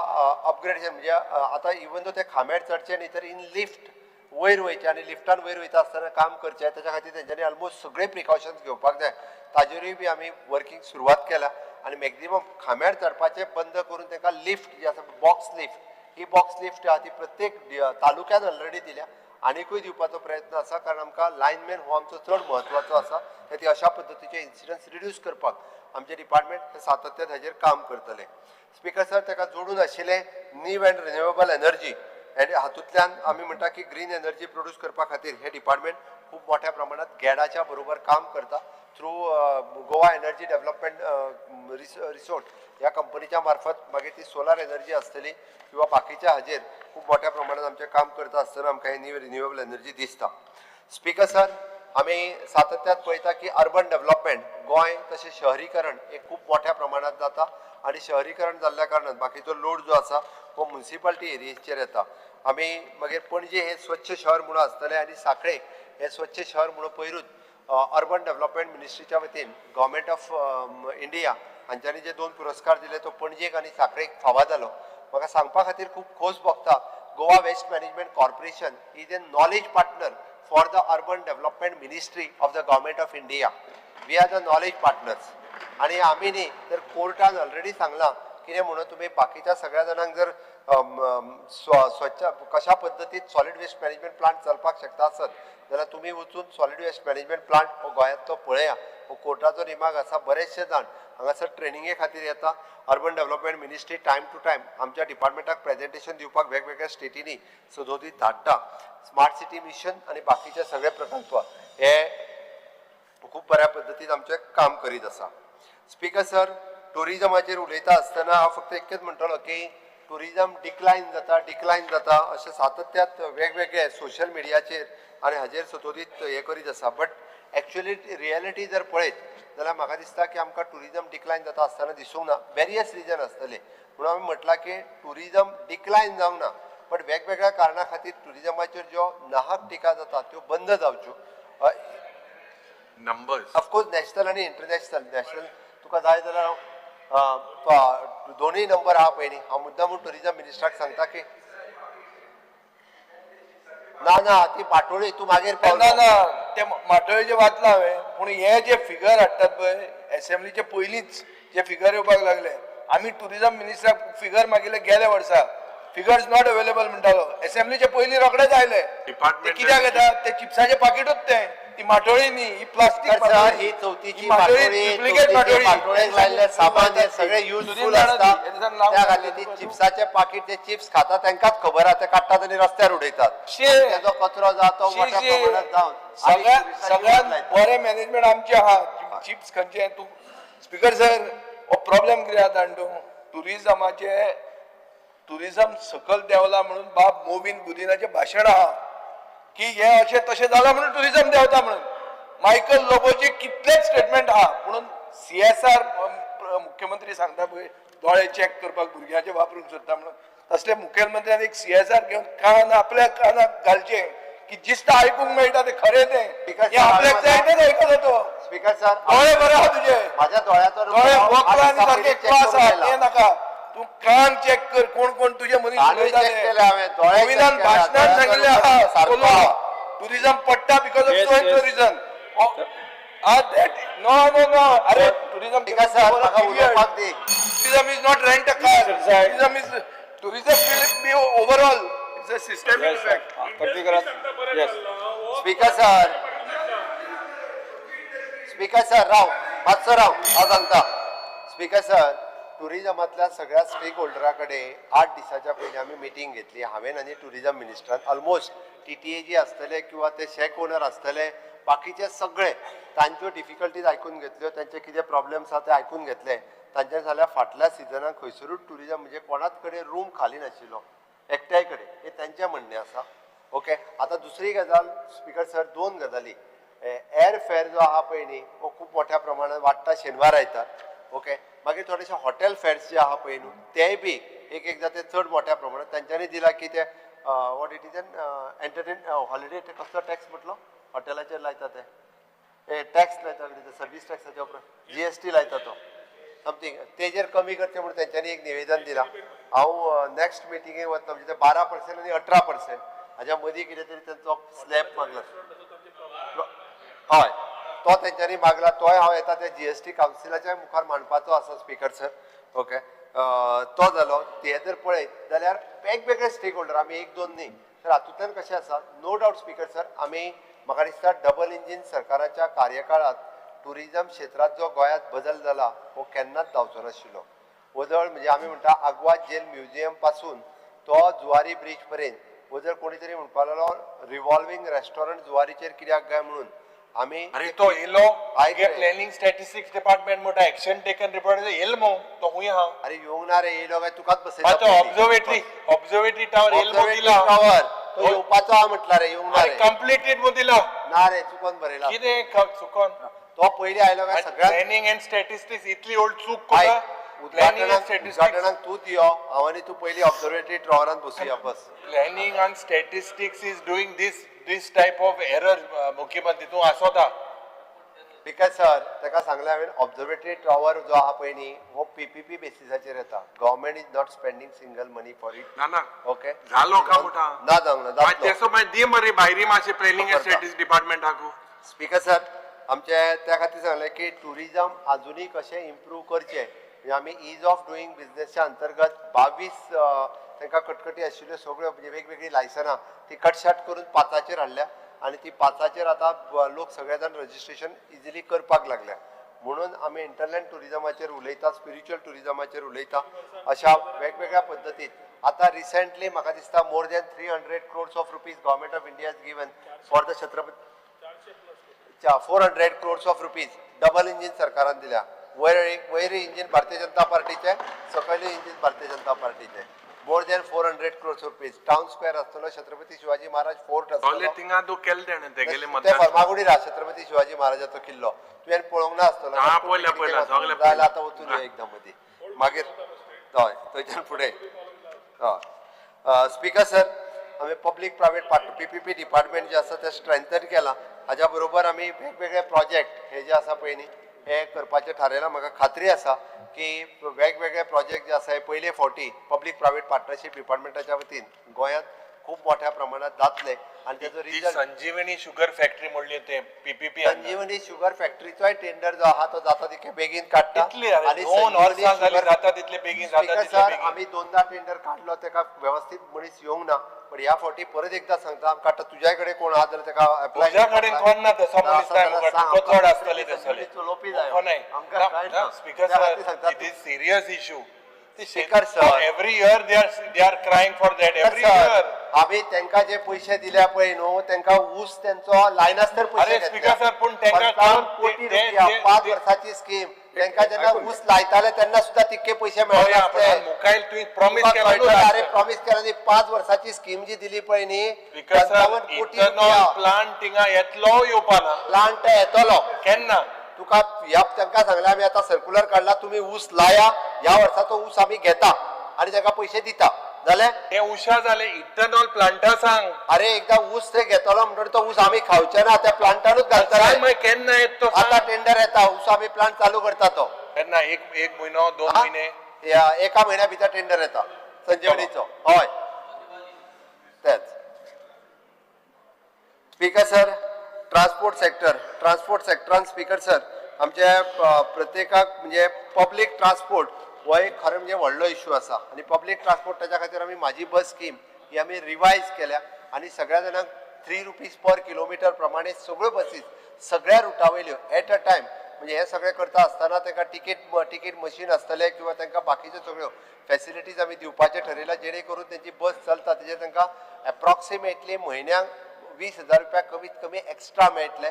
अपग्रेडेशन, म्हणजे आतां इवन दो ते खांब्यार चडचे न्ही तर इन लिफ्ट वयर वयचे आनी लिफ्टान वयर वयता आसतना काम करचें, ताच्या खातीर तेंच्यांनी ऑलमोस्ट सगळे प्रिकॉशन्स घेवपाक जाय. ताजेरूय बी आमी वर्कींग सुरवात केल्या आनी मॅक्झिमम खांब्यार चडपाचें बंद करून तांकां लिफ्ट जी आसा, बॉक्स लिफ्ट, ही बॉक्स लिफ्ट आहा ती प्रत्येक तालुक्यान ऑलरेडी दिल्या, आनिकूय दिवपाचो प्रयत्न आसा. कारण आमकां लायनमॅन हो आमचो चड म्हत्वाचो आसा. ते अशा पद्दतीचे इन्सिडंट्स रिड्यूस करपाक आमचें डिपार्टमेंट हे सातत्यान हाजेर काम करतलें. स्पिकर सर, ताका जोडून आशिल्लें नीव अँड रिन्युएबल एनर्जी आनी हातूंतल्यान आमी म्हणटा की ग्रीन एनर्जी प्रोड्यूस करपा खातीर हें डिपार्टमेंट खूब मोठ्या प्रमाणात गॅडाच्या बरोबर काम करता through Goa energy development resort ह्या कंपनीच्या मार्फत. मागीर ती सोलार एनर्जी आसतली किंवा बाकीच्या हाजेर खूब मोठ्या प्रमाणात आमचें काम करता आसतना आमकां ही न्यू रिन्युएबल एनर्जी दिसता. स्पिकर सर, आमी सातत्यान पळयता की अर्बन डेव्हलपमेंट गोंय तशें शहरीकरण हें खूब मोठ्या प्रमाणात जाता आनी शहरीकरण जाल्ल्या कारणान बाकीचो लोड जो आसा हो मुन्सिपालिटी एरियेचेर येता. आमी मागीर पणजे हें स्वच्छ शहर म्हणून आसतलें आनी साखळे हें स्वच्छ शहर म्हणून पयरूच अर्बन डेव्हलपमेंट मिनिस्ट्रीच्या वतीन गव्हर्मेंट ऑफ इंडिया हांच्यांनी जे 2 पुरस्कार दिले तो पणजेक आनी साखळेक फावा जालो. म्हाका सांगपा खातीर खूब खोस भोगता, Goa waste management corporation is a knowledge partner for the urban development ministry of the government of India. We are the knowledge partners. आनी आमी न्ही तर कोर्टान ऑलरेडी सांगलां कितें म्हणून तुमी बाकीच्या सगळ्या जाणांक जर स्वच्छ कशा पद्दतीन सॉलीड वेस्ट मॅनेजमेंट प्लांट चलपाक शकता आसत जाल्यार तुमी वचून सॉलीड वेस्ट मॅनेजमेंट प्लांट हो गोंयांतलो पळया. हो कोर्टाचो रिमार्क आसा. बरेचशे जाण हांगासर ट्रेनिंगे खातीर येता. Urban development ministry time to time आमच्या डिपार्टमेंटाक प्रेजेंटेशन दिवपाक वेगवेगळ्या स्टेटींनी सदोदीत धाडटा. स्मार्ट सिटी मिशन आनी बाकीचे सगळे प्रकल्प हे खूब बऱ्या पद्दतीन आमचें काम करीत आसा. स्पिकर सर, टुरिजमाचेर उलयता आसतना हांव फक्त एकच म्हणटलो की टुरिजम डिक्लायन जाता, डिक्लायन जाता अशें सातत्यात वेगवेगळे सोशल मिडियाचेर आनी हाजेर सदोदीत हें करीत आसा. बट एक्चुअली रियलिटी जर पळयत जाल्यार म्हाका दिसता की आमकां टुरिजम डिक्लायन जाता आसतना दिसूंक ना. वेरियस रिजन आसतले म्हणून आमी म्हटलां की टुरिजम डिक्लायन जावंक ना, बट वेगवेगळ्या कारणां खातीर टुरिजमाचेर ज्यो नाहक टिका जाता त्यो बंद जावच्यो. Numbers of course national आनी इंटरनॅशनल, नॅशनल तुका जाय जाल्यार हांव दोनूय नंबर आहा पळय न्ही. हांव मुद्दाम म्हूण टुरिजम मिनिस्टराक सांगता की ना ना ती पाटोळी तूं मागीर पावलो. ना ना, ते माटोळेचें वाचलां हांवें, पूण हे जे फिगर हाडटात पळय एसेंब्लीचे पयलींच जे फिगर येवपाक लागले, आमी टुरिजम मिनिस्टराक फिगर मागिल्ले गेल्या वर्सा, फिगर्स not available म्हणटालो. एसेंब्लीचे पयलीं रोखडेच आयले. ते कित्याक येता? ते चिप्साचे पाकीटूच तें, ती माटोळी न्ही, ही प्लास्टीक. सर, ही चवथीची माटोळी, डुप्लिकेट माटोळी, माटोळेक लायल्ले सामान हे सगळे युजफूल आसता. त्या खातीर ती चिप्साचे पाकीट, ते चिप्स खाता तांकांच खबर आहा, ते काडटात आनी रस्त्यार उडयतात. तेजो कचरो जाता तो मोठ्या प्रमाणात जावन सगळ्यात बरें मॅनेजमेंट आमचें आहा. चिप्स खंयचे तूं स्पिकर सर, हो प्रॉब्लेम कितें जाता जाणा तूं, टुरिजमाचे टुरिजम सकयल देंवला म्हणून बाब मोविन गुदिनाचें भाशण आहा की हे अशें तशें जालां म्हणून टुरिजम देंवता म्हणून. मायकल लोबोचे कितलेच स्टेटमेंट आहा, म्हणून सीएसआर मुख्यमंत्री सांगता पळय दोळे चॅक करपाक भुरग्यांचे वापरूंक सोदता म्हणून, तसले मुखेलमंत्र्यान एक सीएसआर घेवन कान आपल्या कानाक घालचें की जिस्त आयकूंक मेळटा ते खरें तें, हें आपल्याक जाय तेंच आयकता तो. स्पिकर सर, दोळे बरे आहा तुजे, माझ्या दोळ्याचो दोळे वक्ल आनी सारके क्लास आहा तें नाका, तूं कान चॅक कर कोण कोण तुजे मनीस कानूय चॅक केले हांवें, दोळे गोविंदान चॅक केले, भाशणान सांगिल्लें आहा, सारको. टुरिजम पडटा because of so and so reason. No no no, अरे टुरिजम स्पिकर सर, म्हाका उलोवपाक दी. Tourism is not rent a car. Tourism is tourism will be overall, it's a systemic effect. Yes. Speaker sir, speaker sir, राव मातसो राव, हांव सांगता. Speaker sir, टुरिजमांतल्या सगळ्या stake होल्डरा कडेन 8 दिसाच्या पयलीं आमी मिटींग घेतली हांवें आनी टुरिजम मिनिस्टरान. ऑलमोस्ट टीटीए जी आसतले किंवा ते शॅक ओनर आसतले, बाकीचे सगळे तांच्यो डिफिकल्टीज आयकून घेतल्यो, तांचे कितें प्रॉब्लेम्स आहा ते आयकून घेतले. तांच्यानी सांगलें फाटल्या सिजनाक खंयसरूच टुरिजम म्हणजे कोणाच कडेन रूम खाली नाशिल्लो एकट्याय कडेन, हें तांचें म्हणणें आसा. ओके, आतां दुसरी गजाल स्पिकर सर, दोन गजाली. एअर फेर जो आहा पळय न्ही हो खूब मोठ्या प्रमाणात वाडटा शेनवार आयतार. ओके, मागीर थोडेशे हॉटेल फेर्स जे आहा पळय न्हू तेय बी एक एकदां ते चड मोठ्या प्रमाणात तांच्यांनी दिला की ते what it is an entertain holiday कसलो टॅक्स म्हटलो हॉटेलाचेर लायता ते टॅक्स लायता कितें सर्वीस टॅक्साच्या उपरांत जीएसटी लायता तो समथींग तेजेर कमी करचें म्हणून तेंच्यांनी एक निवेदन दिलां. हांव नॅक्स्ट मिटिंगेक वतना म्हणजे 12% आनी 18% हाज्या मदीं कितें तरी तेंचो स्लॅब मागला. हय, तो तेंच्यांनी मागला, तोय हांव येता त्या जीएसटी कावन्सिलाच्या मुखार मांडपाचो आसा स्पिकर सर. ओके, तो जालो. ते जर पळयत जाल्यार वेगवेगळे स्टेक होल्डर आमी एक दोन न्ही तर हातूंतल्यान कशें आसा, नो डावट स्पिकर सर, आमी म्हाका दिसता डबल इंजीन सरकाराच्या कार्यकाळांत टुरिजम क्षेत्रांत जो गोंयांत बदल जाला हो केन्नाच जावचो नाशिल्लो. वजळ म्हणजे आमी म्हणटा आगवाद जेल म्युझियम पासून तो जुवारी ब्रिज पर्यंत वजळ कोणी तरी म्हणपाक लागलो रिव्हॉल्वींग रेस्टॉरंट जुवारीचेर कित्याक काय म्हणून आमी अरे तो येयलो आयक रे. प्लॅनिंग स्टॅटिस्टिक्स डिपार्टमेंट म्हणटा एक्शन टेकन रिपोर्ट येयल मो तो खूंय आहा. अरे येवंक ना रे, येयलो काय तुकाच बसयता. तो ऑब्झर्वेटरी ऑब्झर्वेटरी टावर येयल मो दिला. टावर तो येवपाचो आहा म्हटला रे, येवंक ना अरे रे. कंप्लिटेड मो दिला. ना रे, चुकोन बरयला. कितें चुकोन? तो पयलीं आयलो काय सगळ्यात प्लॅनिंग अँड स्टॅटिस्टिक्स इतली ओल्ड चूक आयक, कोता. प्लॅनिंग अँड उद्घाटनाक स्टॅटिस्टिक्स उद्घाटनाक तूं यो, हांव आनी तूं पयलीं ऑब्झर्वेटरी टॉवरान बसुया बस. Planning and statistics is doing this this type of error. मुख्यमंत्री तूं आसोता. Because sir ताका सांगलें हांवें ऑब्झर्वेटरी टॉवर जो आहा पळय न्ही हो पीपीपी बेसिसाचेर येता. Government is not spending single money for it. ना ना, ओके, जालो का मोठा? ना जावंक ना, जातलो. तेसो मागीर दी मरे भायरी मातशें प्लॅनिंग अँड करता. स्टॅटिस्टिक्स डिपार्टमेंटाकू. स्पिकर सर, आमचे त्या खातीर सांगलें की टुरिजम आजुनूय कशें इम्प्रूव करचें म्हणजे आमी is of doing बिजनेसच्या अंतर्गत 22 तांकां कटकटी आशिल्ल्यो सगळ्यो म्हणजे वेगवेगळीं लायसनां ती कटशाट करून 5चेर हाडल्या आनी ती 5चेर आतां लोक सगळे जाण रजिस्ट्रेशन इजिली करपाक लागल्या. म्हणून आमी इंटरलँड टुरिजमाचेर उलयता, स्पिरिच्युअल टुरिजमाचेर उलयता, अशा वेगवेगळ्या पद्दतीन. आतां रिसेंटली म्हाका दिसता more than 300 crores of rupees government of India is given for the Chhatrapati 400 crores of rupees double engine सरकारान दिल्या. वयर एक वयर इंजीन भारतीय जनता पार्टीचे, सकयलें इंजीन भारतीय जनता पार्टीचे. More than 400 crores rupees. Town square आसतलो, छत्रपती शिवाजी महाराज फोर्ट सगळे आसतलो. थिंगा तूं केले तेणें तेगेले ते मतदान. फर्मागुडी राहा छत्रपती शिवाजी महाराजाचो किल्लो तुवें पळोवंक ना आसतलो. हा, पळयला, पळयला, सगळें जाल्यार आतां वचून यो एकदां मदीं मागीर हय थंयच्यान फुडें. हय स्पिकर सर, आमी public private part PPP department जे आसा तें स्ट्रेंथन केलां. हाज्या बरोबर आमी वेगवेगळे प्रोजेक्ट हे जे आसा पळय न्ही हे करपाचें थारायलां. म्हाका खात्री आसा की वेगवेगळे प्रोजेक्ट जे आसा हे पयले फावटी पब्लीक प्रायवेट पार्टनरशीप डिपार्टमेंटाच्या वतीन गोंयांत खूब मोठ्या प्रमाणात जातले आनी तेजो ती रिजल्ट. संजीवनी शुगर फॅक्टरी म्हणली ते पीपीपी. संजीवनी शुगर फॅक्टरीचोय टेंडर जो आहा तो जाता तितके बेगीन काडटा. कितली अरे 2 वर्सां जाली जाता तितले बेगीन जाता स्पीकर तितले सर, बेगीन. आमी दोनदा टेंडर काडलो तेका वेवस्थीत मनीस येवंक ना, पण ह्या फावटी परत एकदा सांगता आमकां आतां तुज्या कडेन कोण आहा जाल्यार तेका एप्लाय. तुज्या कडेन कोण ना तसो मनीस जाय मुखार, तुका चड आसतले तसले. चलोवपी जाय. हो नाही. आमकां कांय ना. स्पीकर त्या खातीर सर, सांगता it is serious issue. Speaker sir. Every year they are crying for that every sir, year. आमी तेंका जे पयशे दिल्या पळय न्हू तेंका ऊस तेंचो लायनासतर पयशे अरे घेतले. स्पीकर सर, पूण तेंका 55 कोटी रुपया 5 वर्साची स्कीम तेंका जेन्ना ऊस लायताले तेन्ना सुद्धा तितके पयशे मेळनासले. मुखायल तुवें प्रॉमीस तुका केला न्हू कळटलें, अरे last. Promise केला न्ही, 5 वर्साची स्कीम जी दिली पळय न्ही स्पीकर सर, 55 कोटी इथेनॉल रुपया प्लांट थिंगा येतलो येवपा ना? प्लांट येतलो. केन्ना? तुका ह्या तांकां सांगलें आमी आतां सर्कुलर काडला, तुमी ऊस लाया, ह्या वर्साचो ऊस आमी घेता आनी तांकां पयशे दिता. जालें. ते उशा जाले, इथेनॉल प्लांटा सांग. अरे एकदा ऊस ते घेतलो म्हणटकीर तो ऊस आमी खावचे ना, त्या प्लांटानूच घालतले. सांग मागीर केन्ना येत तो आता सांग. टेंडर येता, ऊस आमी प्लांट चालू करता तो. केन्ना? एक एक म्हयनो, 2 हा? म्हयने? या एका म्हयन्या भितर टेंडर येता संजीवनीचो. हय तेच. Speaker sir, transport sector. Transport सेक्टरान speaker sir आमचे प्रत्येकाक म्हणजे पब्लीक ट्रान्सपोर्ट हो एक खरें म्हणजे व्हडलो इशू आसा आनी पब्लीक ट्रान्सपोर्ट ताच्या खातीर आमी म्हाजी बस स्कीम ही आमी रिवायज केल्या आनी सगळ्या जाणांक 3 रुपीज पर किलोमिटर प्रमाणे सगळ्यो बसीस सगळ्या रुटा वयल्यो एट अ टायम म्हणजे हे सगळें करता आसतना तांकां तिकीट मशीन आसतलें किंवा तांकां बाकीच्यो सगळ्यो फेसिलिटीज आमी दिवपाचें ठरयलां जेणे करून तेंची बस चलता तेजेर तांकां एप्रॉक्सिमेटली म्हयन्याक 20,000 रुपया कमीत कमी एक्स्ट्रा मेळटले.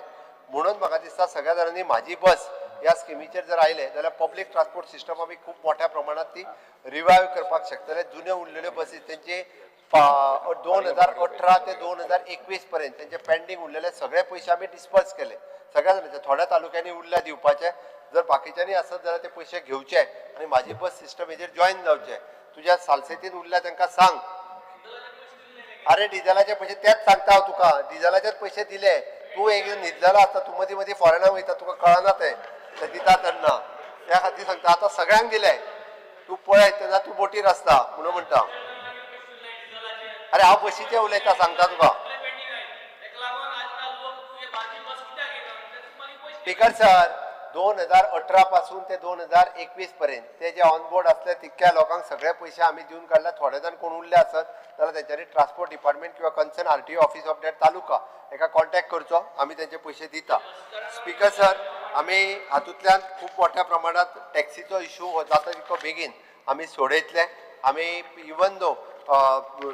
म्हणून म्हाका दिसता सगळ्या जाणांनी म्हाजी बस ह्या स्किमीचेर जर आयले जाल्यार पब्लीक ट्रान्सपोर्ट सिस्टम आमी खूब मोठ्या प्रमाणात ती रिवायव करपाक शकतले. जुन्यो उरलेल्यो बसी तेंचे 2018 ते 2021 पर्यंत तेंचे पेंडींग उरलेले सगळे पयशे आमी डिस्पर्स केले सगळ्या जाणांचे. थोड्या तालुक्यांनी उरल्या दिवपाचे, जर बाकीच्यांनी आसत जाल्यार ते पयशे घेवचे आनी म्हाजी बस सिस्टम हेजेर जॉयन जावचे. तुज्या सालसेतीन उरल्या तांकां सांग. अरे डिझेलाचे पयशे तेच सांगता हांव तुका, डिझेलाचेच पयशे दिले. तूं एक न्हिदलेलो आसता, तूं मदीं मदीं फॉरेनाक वयता, तुका कळना तें, ते दिता तेन्ना. त्या खातीर सांगता, आतां सगळ्यांक दिले. तूं पळय तेन्ना तूं बोटीर आसता म्हणून म्हणटा. अरे हांव बशीचें उलयता, सांगता तुका. स्पीकर सर, 2018 पासून ते 2021 पर्यंत ते जे ऑन बोर्ड आसले तितक्या लोकांक सगळे पयशे आमी दिवन काडले. थोडे जाण कोण उरले आसत जाल्यार तेंच्यांनी ट्रान्सपोर्ट डिपार्टमेंट किंवा concern RTO office of that taluka हेका कॉन्टॅक्ट करचो, आमी तेंचे पयशे दिता. स्पीकर सर, आमी हातूंतल्यान खूब मोठ्या प्रमाणात टॅक्सीचो इशू हो जाता तितको बेगीन आमी सोडयतले. आमी even though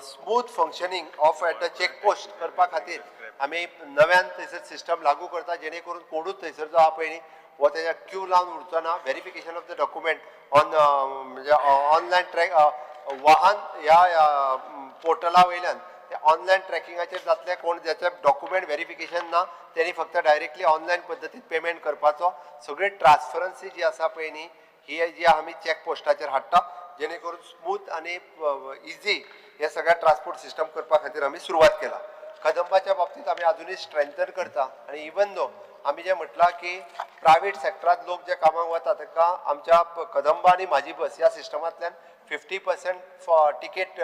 smooth functioning of at the check post करपा खातीर आमी नव्यान थंयसर सिस्टम लागू करता, जेणे करून कोणूच थंयसर जो आहा पळय न्ही हो तेज्या क्यू लावन उरचो ना. Verification of the document on म्हणजे ऑनलायन ट्रॅक वाहन ह्या पोर्टला वयल्यान ते ऑनलायन ट्रॅकिंगाचेर जातले. कोण ज्याचे डॉक्युमेंट व्हेरिफिकेशन ना तेणी फक्त डायरेक्टली ऑनलायन पद्दतीन पेमेंट करपाचो. सगळी ट्रान्सपरन्सी जी आसा पळय न्ही ही जी आमी चॅक पोस्टाचेर हाडटा, जेणे करून स्मूथ आनी इजी हे सगळ्या ट्रान्सपोर्ट सिस्टम करपा खातीर आमी सुरवात केला. कदंबाच्या बाबतीत आमी अजुनूय स्ट्रेंथन करता आनी इवन दो आमी जें म्हटलां की प्रायवेट सेक्टरांत लोक जे कामाक वता तांकां आमच्या कदंबा आनी म्हाजी बस ह्या सिस्टमांतल्यान 50% ticket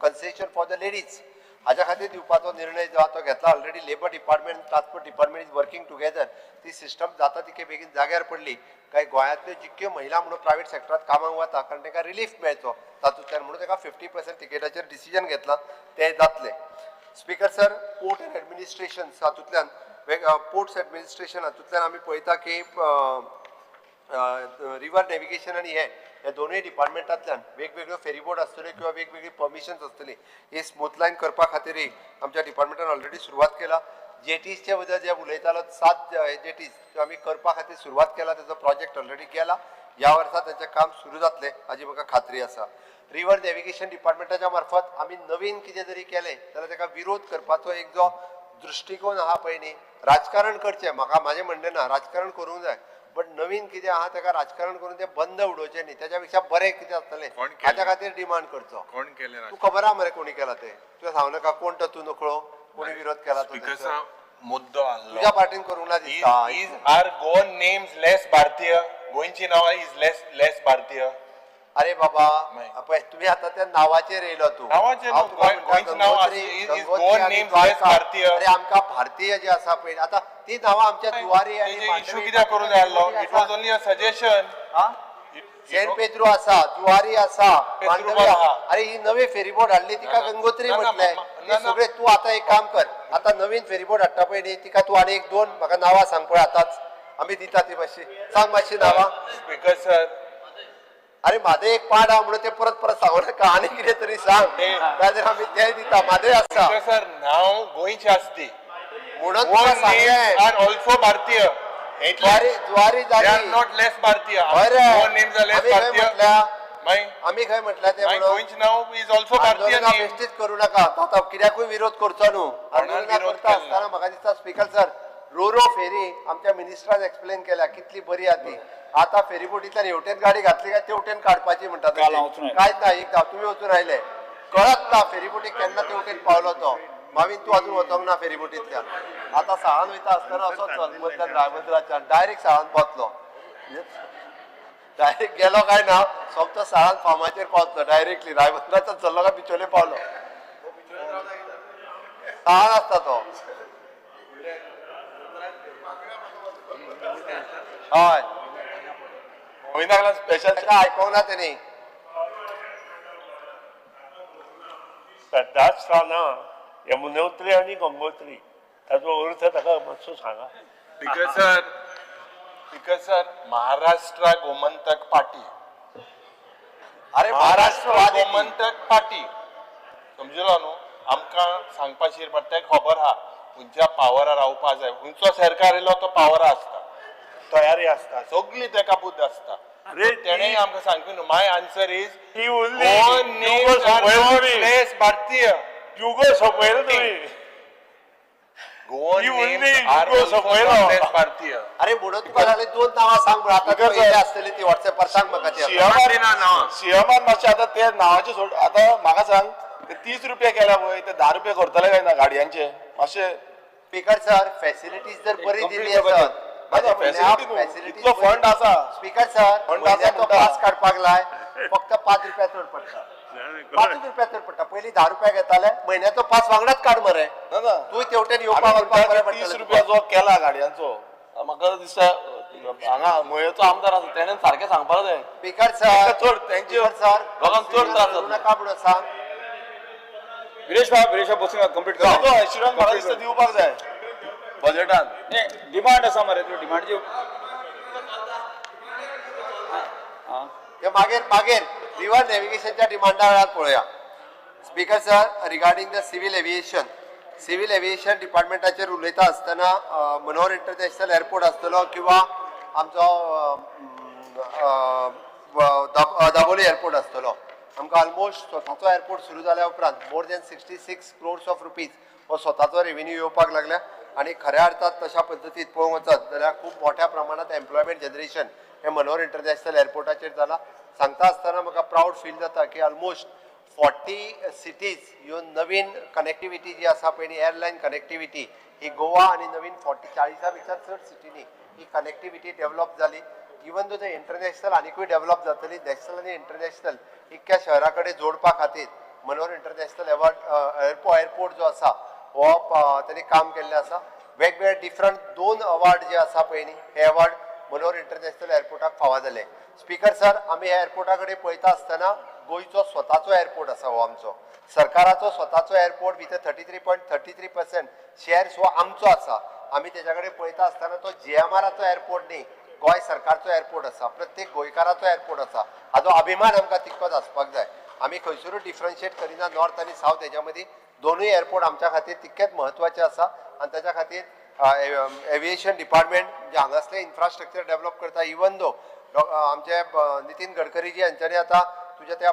concession for the ladies हाज्या खातीर दिवपाचो निर्णय जो आहा तो घेतला. Already labour department, transport department is working together. ती सिस्टम जाता तितके बेगीन जाग्यार पडली काय गोंयांतल्यो जितक्यो महिला म्हणून प्रायवेट सेक्टरांत कामाक वता, कारण तांकां रिलीफ मेळचो तातूंतल्यान म्हणून ताका 50% तिकेटाचेर डिसिजन घेतलां, तें जातलें. Speaker sir, port and administration हातूंतल्यान, पोर्ट्स एडमिनिस्ट्रेशन हातूंतल्यान आमी पळयता की रिवर नॅविगेशन आनी हे ह्या दोनूय डिपार्टमेंटांतल्यान वेगवेगळ्यो फेरीबोट आसतल्यो किंवा वेगवेगळी परमिशन्स आसतली, ही स्मूथ लायन करपा खातीरय आमच्या डिपार्टमेंटान ऑलरेडी सुरवात केला. जेटीजचे बद्दल जे उलयतालो, 7 जेटीज त्यो आमी करपा खातीर सुरवात केला, तेजो प्रोजेक्ट ऑलरेडी गेला. ह्या वर्सा तेचें काम सुरू जातलें हाजी म्हाका खात्री आसा. रिवर नॅविगेशन डिपार्टमेंटाच्या मार्फत आमी नवीन कितें जरी केलें जाल्यार ताका विरोध करपाचो एक जो दृश्टिकोन आहा पळय न्ही, राजकारण करचें म्हाका म्हाजें म्हणणें ना, राजकारण करूंक जाय, बट नवीन कितें आहा ताका राजकारण करून तें बंद उडोवचें न्ही. तेच्या पेक्षा बरें कितें आसतलें कोण केलें? हाच्या खातीर डिमांड करचो. कोण केलें? तूं खबर आहा मरे कोणी केला तें? तुवें सांगू नाका कोण तो, तूं नकळो कोणी विरोध केला तो स्पीकर तेचो. साहब, मुद्दो आहलो. तुज्या पार्टीन करूंक ना दिसता. Is are Goan names less भारतीय? गोंयची नांवां is less less भारतीय? अरे बाबा, मागीर. पळय तुम्ही आता त्या नावाचेर येयलो तूं. नांवाचेर हांव न्हू, तुका म्हणटा, गोंयची नांवां is Gangotri Goan आनी names Dwarka. less भारतीय? अरे आमकां भारतीय जे आसा पळय आतां ती नांवां आमच्या जुवारी आनी तेजे इशू मांडवी कित्याक करूं जाय आसलो? It was only a suggestion. हा? सेंट पेद्रू आसा, जुवारी आसा, पेद्रू मांडवी बरो आहा. अरे ही नवी फेरीबोट हाडली तिका ना, ना. गंगोत्री ना, ना, म्हटलें. ना, ते ना. सगळे तूं आतां एक काम कर, आतां नवीन फेरीबोट हाडटा पळय न्ही तिका तूं आनी एक दोन म्हाका नांवां सांग पळय आतांच, आमी दिता ती. मातशी सांग मातशी नांवां. स्पीकर सर, अरे म्हादय एक पाड आहा म्हणून ते परत परत सांगू नाका, आनी कितें तरी सांग, नाजाल्यार आमी तेय दिता. म्हादय आसा. स्पीकर सर, नांव गोंयची आसती. म्हणून तुका गोवन नेम्स सांगलें. आर ऑल्सो भारतीय. जुवारी जुवारी they are जाली. Not less भारतीय. हय रे. गोवन नेम्स आर लेस आमी खंय भारतीय? म्हटल्या? मागीर आमी खंय म्हटल्या ते मागीर म्हणून? गोंयचें नांव is also भारतीय आंदोलनां नेम. बेश्टीच करूं नाका. आतां कित्याकूय विरोध करचो न्हू. आंदोलनां विरोध करता केलो ना. आसतना म्हाका दिसता स्पीकर सर, रोरो फेरी आमच्या मिनिस्टरान एक्सप्लेन केल्या कितली बरी आहा ती. आतां फेरीबोटींतल्यान हेवटेन गाडी घातली काय तेवटेन काडपाची म्हणटा काल हांव वचून आयलो. कांयच ना. एकदां तुमी वचून आयले, कळत ना फेरीबोटीक केन्ना तेवटेन पावलो तो. मावीन तूं अजून वचोंक ना फेरीबोटींतल्यान. आतां साळान वयता आसतना असोच चल मदल्यान रायबंदराच्यान डायरेक्ट साळान पावतलो. डायरेक्ट गेलो काय ना सोमतो साळान फार्माचेर पावतलो. डायरेक्टली रायबंदराच्यान चल्लो काय बिचोले पावलो. साळान आसता तो. हय. गोविंदाक स्पेशल. ताका आयकोंक ना तेणी. श्रद्धास्थानां यमुनोत्री आनी गंगोत्री ताचो अर्थ ताका मातसो सांगा. Speaker sir, speaker sir, Maharashtra Gomantak party. अरे महाराष्ट्र महाराष्ट्रवादी. गोमंतक पार्टी समजलो न्हू. आमकां सांगपा शीर पडटा, खबर आहा खंयच्या पावरार रावपा जाय. खंयचो सरकार येयलो तो पावरा आसता. तयारी आसता, सगळी तेका बुद्द आसता. अरे तेणें आमकां सांगपी न्हू. My answer is ती उरली. गोवन युगो सोंपयलो तुमी. लेस भारतीय. युगो सोंपयलो तुमी. गोवन ती उरली, नेम्स आर युगो सोंपयलो. लेस भारतीय. अरे म्हणून तुका जाले दोन नांवां सांग म्हणून. आतां स्पीकर तुका येयल्या आसतली ती व्हॉट्सएपार, सांग म्हाका ती आतां. दिना नांवां. सीएमान मातशें आतां ते नांवाचे सोड, आतां म्हाका सांग, ते 30 रुपया केल्या पळय, ते 10 रुपया करतले काय ना गाडयांचे मातशे? स्पीकर सर, फॅसिलिटीज जर बरी दिली complete आसत, ना, facility न्हू. इतलो fund आसा. स्पीकर सर, Fund आसा म्हयन्याचो म्हणटा. पास काडपाक लाय, फक्त 5 रुपया चड पडटा, 5 रुपया चड पडटा. पयलीं 10 रुपया घेताले, म्हयन्याचो पास वांगडाच काड मरे. ना ना तूं तेवटेन येवपा आमी वचपाक बरें म्हणटा की 30 पडटलें रुपया तुका. जो केला गाडयांचो, म्हाका दिसता हांगा मयेचो आमदार आसा, तेणें सारकें सांगपाक जाय. स्पीकर सर, तांकां चड तेंचे स्पीकर सर, लोकांक चड त्रास जाता. नाका म्हणून सांग. विरेश बाब, विरेश बाब, बसून कंप्लीट तो कर. एश्युरन्स म्हाका दिसता दिवपाक जाय बजेटान. डिमांड आसा मरे, तुजी डिमांडची. हे मागीर मागीर रिवर नॅव्हिगेशनच्या डिमांडा वेळार पळोवया. Speaker sir, regarding the civil aviation, civil aviation डिपार्टमेंटाचेर उलयता आसतना मनोहर इंटरनॅशनल एअरपोर्ट आसतलो किंवा आमचो दाबोली एअरपोर्ट आसतलो, आमकां ऑलमोस्ट स्वताचो एअरपोर्ट सुरू जाल्या उपरांत more than 66 crores of rupees हो स्वताचो रेव्हेन्यू येवपाक लागल्या. आनी खऱ्या अर्थात तशा पद्दतीत पळोवंक वचत जाल्यार खूब मोठ्या प्रमाणात एम्प्लॉयमेंट जनरेशन हे मनोहर इंटरनॅशनल एअरपोर्टाचेर जाला. सांगता आसतना म्हाका प्रावड फील जाता की ऑलमोस्ट 40 सिटीज ह्यो नवीन कनेक्टिविटी जी आसा पळय न्ही, एअरलायन कनेक्टिविटी ही गोवा आनी नवीन 40, 40 पेक्षा चड सिटींनी ही कनेक्टिविटी डेव्हलप जाली. इवन दो the international आनिकूय डेव्हलप जातली, नॅशनल आनी इंटरनॅशनल इतक्या शहरा कडेन जोडपा खातीर मनोहर इंटरनॅशनल एअरपोर्ट जो आसा हो तेणी काम केल्लें आसा. वेगवेगळे डिफरंट दोन अवॉर्ड जे आसा पळय न्ही, हे अवॉर्ड मनोहर इंटरनॅशनल एअरपोर्टाक फावो जाले. स्पीकर सर, आमी ह्या एअरपोर्टा कडेन पळयता आसतना गोंयचो स्वताचो एअरपोर्ट आसा हो, आमचो सरकाराचो स्वताचो airport with 33.33% shares हो आमचो आसा. आमी तेज्या कडेन पळयता आसतना तो जीएमआराचो एअरपोर्ट न्ही, गोंय सरकारचो एअरपोर्ट आसा, प्रत्येक गोंयकाराचो एअरपोर्ट आसा. हाजो अभिमान आमकां तितकोच आसपाक जाय. आमी खंयसरूय डिफरन्शिएट करिना नॉर्थ आनी सावथ हेज्या मदीं. दोनूय एअरपोर्ट आमच्या खातीर तितकेच म्हत्वाचे आसा आनी ताच्या खातीर एविएशन डिपार्टमेंट जे हांगासलें इन्फ्रास्ट्रक्चर डेव्हलप करता, इवन दो आमचे नितीन गडकरीजी हांच्यांनी आतां तुज्या त्या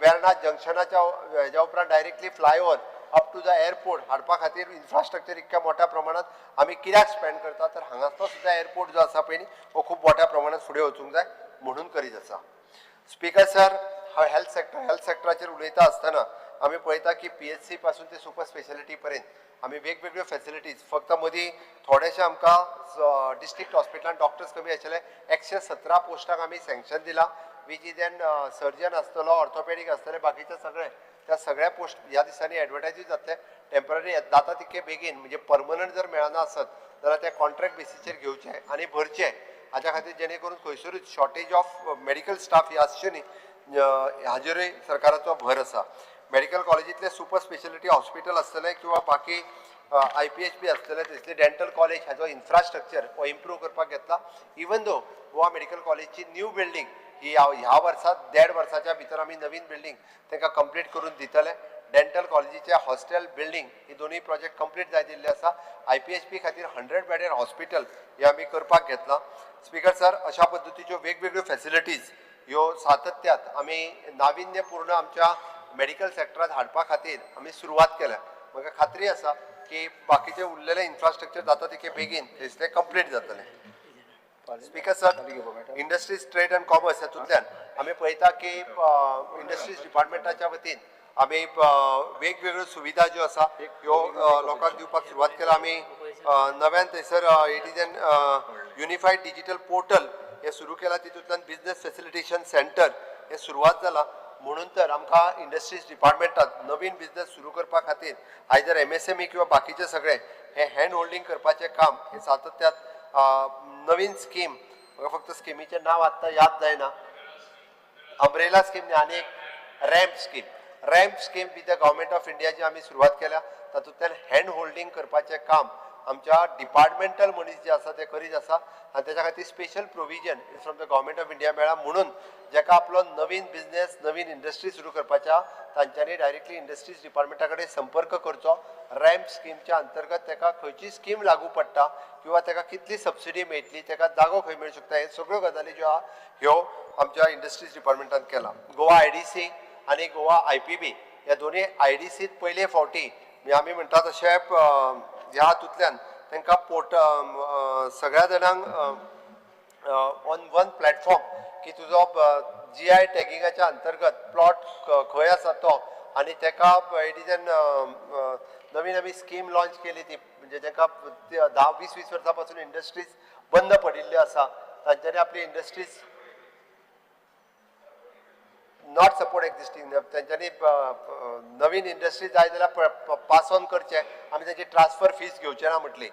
वेर्णा जंक्शनाच्या हेज्या उपरांत directly flyover up to the airport हाडपा खातीर इन्फ्रास्ट्रक्चर इतक्या मोठ्या प्रमाणात आमी कित्याक स्पेंड करता, तर हांगासलो सुद्दां एअरपोर्ट जो आसा पळय न्ही, हो खूब मोठ्या प्रमाणात फुडें वचूंक जाय म्हणून करीत आसा. स्पीकर सर, हांव हेल्थ सेक्टर, हेल्थ सेक्टराचेर उलयता आसतना आमी पळयता की पीएचसी पासून ते सुपर स्पेशालिटी पर्यंत आमी वेगवेगळ्यो फॅसिलिटीज. फक्त मदीं थोडेशे आमकां डिस्ट्रिक्ट हॉस्पिटलान डॉक्टर्स कमी आशिल्ले, 117 पोस्टांक आमी सँक्शन दिलां, which is N surgeon आसतलो, ऑर्थोपेडीक आसतले, बाकीचे सगळे. त्या सगळ्या पोस्ट ह्या दिसांनी एडवर्टायजूय जातले. टेंपररी जाता तितके बेगीन, म्हणजे परमनंट जर मेळना आसत जाल्यार ते कॉन्ट्रॅक्ट बेसीचेर घेवचे आनी भरचे हाज्या खातीर, जेणे करून खंयसरूच शॉर्टेज ऑफ मेडिकल स्टाफ ही आसचे न्ही, हाजेरूय सरकाराचो भर आसा. मेडिकल कॉलेजींतले सुपर स्पेशलिटी हॉस्पिटल आसतलें किंवा बाकी आयपीएचबी आसतलें, थंयसरले डेंटल कॉलेज हाजो इन्फ्रास्ट्रक्चर हो इम्प्रूव करपाक घेतला. इवन दो गोवा मेडिकल कॉलेजची न्यू बिल्डींग ही ह्या वर्सा, देड वर्साच्या भितर आमी नवीन बिल्डींग तांकां कंप्लीट करून दितले. डेंटल कॉलेजीचे हॉस्टेल बिल्डींग ही दोनूय प्रोजेक्ट कंप्लीट जायत दिल्ले आसा. आयपीएचबी खातीर 100 बेडेड हॉस्पिटल हे आमी करपाक घेतलां. स्पीकर सर, अशा पद्दतीच्यो वेगवेगळ्यो फॅसिलिटीज ह्यो सातत्यात आमी नाविन्यपूर्ण आमच्या मेडिकल सेक्टरात हाडपा खातीर आमी सुरवात केल्या. म्हाका खात्री आसा की बाकीचे उरलेले इन्फ्रास्ट्रक्चर जाता तितके बेगीन थंयसरलें कंप्लीट जातलें. Speaker sir, industries, trade and commerce हातूंतल्यान आमी पळयता की इंडस्ट्रीज डिपार्टमेंटाच्या वतीन आमी वेगवेगळ्यो सुविधा ज्यो आसा ह्यो लोकांक दिवपाक सुरवात केल्या. आमी नव्यान थंयसर it is an unified digital portal हे सुरू केला. तितूंतल्यान बिजनेस फेसिलिटेशन सेंटर हे सुरवात जाला. म्हणून तर आमकां इंडस्ट्रीज डिपार्टमेंटात नवीन बिजनेस सुरू करपा खातीर आयदर एमएसएमई किंवा बाकीचे सगळे हे हँड होल्डिंग करपाचें काम हे सातत्यात नवीन स्कीम, म्हाका फक्त स्किमीचें नांव आत्तां याद जायना, अम्ब्रेला स्कीम आनी एक RAMP scheme, RAMP scheme with the Government of इंडियाची आमी सुरवात केल्या. तातूंतल्यान हँड होल्डिंग करपाचें काम आमच्या डिपार्टमेंटल मनीस जे आसा ते करीत आसा आनी तेच्या खातीर special provision is from the government of India मेळ्ळा. म्हणून जेका आपलो नवीन बिजनेस, नवीन इंडस्ट्री सुरू करपाच्या, तांच्यांनी डायरेक्टली इंडस्ट्रीज डिपार्टमेंटा कडेन संपर्क करचो. रॅम्प स्किमच्या अंतर्गत तेका खंयची स्कीम लागू पडटा किंवा तेका कितली सबसिडी मेळटली, तेका जागो खंय मेळूं शकता, हे सगळ्यो गजाली ज्यो आहा ह्यो आमच्या इंडस्ट्रीज डिपार्टमेंटान केला. गोवा IDC आनी गोवा IPB ह्या दोनूय IDCत पयले फावटी आमी म्हणटा तशें ह्या हातूंतल्यान तांकां पोर्ट सगळ्या जाणांक ऑन वन प्लॅटफॉर्म की तुजो GI टॅगिंगाच्या अंतर्गत प्लॉट खंय आसा तो आनी तेका it is an Naveen आमी स्कीम लॉन्च केली ती म्हणजे जेका 10-20 वर्सां पासून इंडस्ट्रीज बंद पडिल्ल्यो आसा तांच्यांनी आपली इंडस्ट्रीज not support existing, तांच्यांनी नवीन इंडस्ट्री जाय जाल्यार पास ऑन करचें, आमी तांची ट्रान्सफर फीस घेवचे ना म्हटली.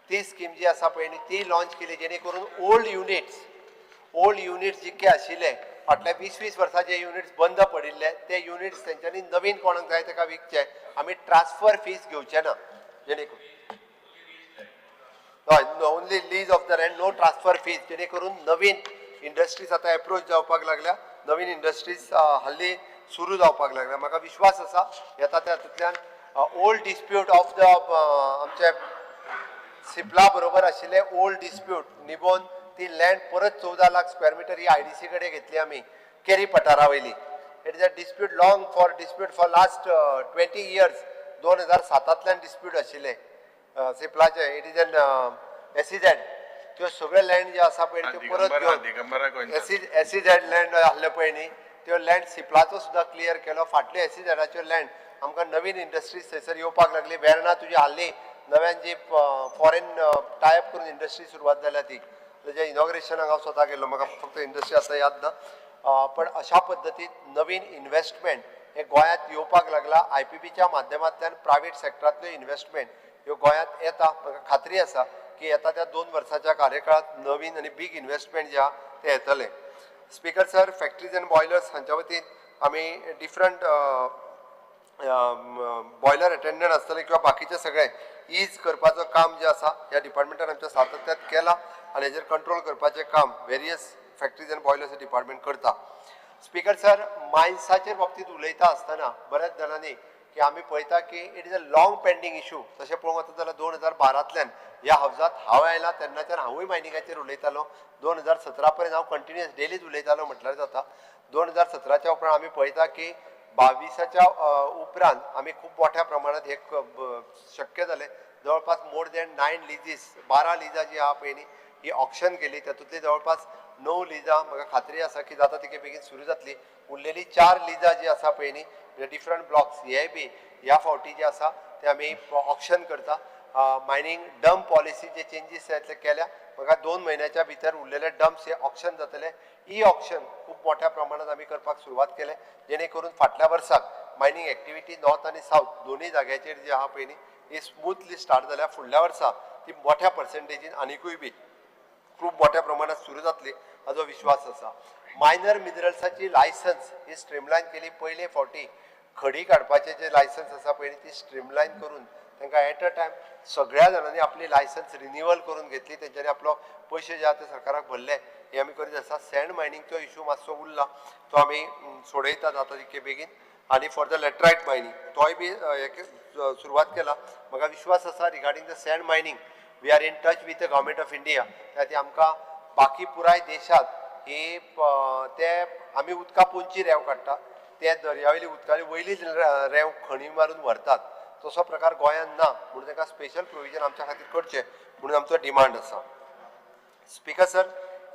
ती स्कीम जी आसा पळय न्ही ती लॉन्च केली जेणे करून ओल्ड युनिट्स जितके आशिल्ले फाटल्या 20-20 वर्सां जे युनिट्स बंद पडिल्ले ते युनिट्स तेंच्यांनी नवीन कोणाक जाय तेका विकचे, आमी ट्रान्सफर फीस घेवचे ना. जेणे करून हय, only lease of the land, no transfer fees, जेणे करून नवीन इंडस्ट्रीज आतां एप्रोच जावपाक लागल्या, नवीन इंडस्ट्रीज हल्ली सुरू जावपाक लागल्या. म्हाका विश्वास आसा येता त्या हातूंतल्यान ओल्ड डिस्प्यूट ऑफ the आमचे सिप्ला बरोबर आशिल्ले ओल्ड डिस्प्यूट निभोवन ती लँड परत 14 लाख स्क्वेअर मिटर ही IDC कडेन घेतली आमी केरी पठारा वयली. It is a dispute long for dispute for last 20 years. 2007 dispute आशिल्ले सिप्लाचे, it is an SEZ. त्यो सगळे लँड जे आसा पळय त्यो परत घेवन SEZ land आहले पळय न्ही त्यो लँड सिप्लाचो सुद्दां क्लियर केलो. फाटल्यो SEZाच्यो लँड आमकां नवीन इंडस्ट्रीज थंयसर येवपाक लागली. वेर्णा तुजी हाल्ली नव्यान जी फॉरेन टायप करून इंडस्ट्री सुरवात जाल्या ती तेज्या इनॉग्रेशनाक हांव स्वता गेल्लो, म्हाका फक्त इंडस्ट्री आतां याद ना. पण अशा पद्दतीन नवीन इन्वेस्टमेंट हे गोंयांत येवपाक लागला. IPBच्या माध्यमांतल्यान प्रायवेट सेक्टरांतल्यो इन्वेस्टमेंट ह्यो गोंयांत येता. म्हाका खात्री आसा की येता त्या 2 वर्साच्या कार्यकाळांत नवीन आनी बीग इन्वेस्टमेंट जे आहा ते येतले. Speaker sir, factories and boilers हांच्या वतीन आमी डिफरंट बॉयलर अटेंडंट आसतले किंवा बाकीचे सगळे is करपाचो काम जे आसा ह्या डिपार्टमेंटान आमच्या सातत्यात केला आनी हेजेर कंट्रोल करपाचें काम various factories and boilers department करता. स्पीकर सर, मायन्साचेर बाबतींत उलयता आसतना बऱ्याच जाणांनी की आमी पळयता की it is a long pending issue. तशें पळोवंक वता जाल्यार 2012 ह्या हावजांत हांव आयला तेन्नाच्यान हांवूय मायनिंगाचेर उलयतालो. 2017 पर्यंत हांव कंटिन्युअस डेलीच उलयतालो म्हटल्यार जाता. 2017 उपरांत आमी पळयता की 22 उपरांत आमी खूब मोठ्या प्रमाणात हे शक्य जालें. जवळपास मोर दॅन 9 लिजीस, 12 लिजां जी आहा पळय न्ही ही ऑक्शन केली. तातूंतली जवळपास 9 लिजां म्हाका खात्री आसा की जाता तितके बेगीन सुरू जातली. उरलेली 4 लिजां जी आसा पळय न्ही म्हणजे डिफरंट ब्लॉक्स हे बी ह्या फावटी जे आसा ते आमी ऑक्शन करता. मायनींग डंप पॉलिसी जे चेंजीस ते केल्या, म्हाका 2 म्हयन्याच्या भितर उरलेले डंप्स हे ऑक्शन जातले. ई ऑक्शन खूब मोठ्या प्रमाणात आमी करपाक सुरवात केले जेणे करून फाटल्या वर्साक मायनींग एक्टिविटी नॉर्थ आनी सावथ दोनूय जाग्याचेर जी आहा पळय न्ही ही स्मूथली स्टार्ट जाल्या. फुडल्या वर्सा ती मोठ्या पर्संटेजीन आनिकूय बी खूब मोठ्या प्रमाणात सुरू जातली हाजो विश्वास आसा. मायनर मिनरल्साची लायसन्स ही स्ट्रीमलायन केली. पयले फावटी खडी काडपाचें जे लायसन्स आसा पळय ती स्ट्रीमलायन करून तांकां एट अ टायम सगळ्या जाणांनी आपली लायसन्स रिन्युअल करून घेतली. तेंच्यांनी आपलो पयशे जे आहा ते सरकाराक भरले हे आमी करीत आसा. सँड मायनिंगचो इशू मातसो उरला तो आमी सोडयतात आतां तितके बेगीन. आनी फॉर the laterite mining तोय बी सुरवात केला. म्हाका विश्वास आसा regarding the sand mining we are in touch with the government of India. त्या खातीर आमकां बाकी पुराय देशांत ही ते आमी उदका पोंची रेंव काडटा, ते दर्या वयली उदकाली वयली रेंव खणी मारून व्हरतात, तसो प्रकार गोंयांत ना म्हणून ताका स्पेशल प्रोविजन आमच्या खातीर करचें म्हणून आमचो डिमांड आसा. Speaker sir,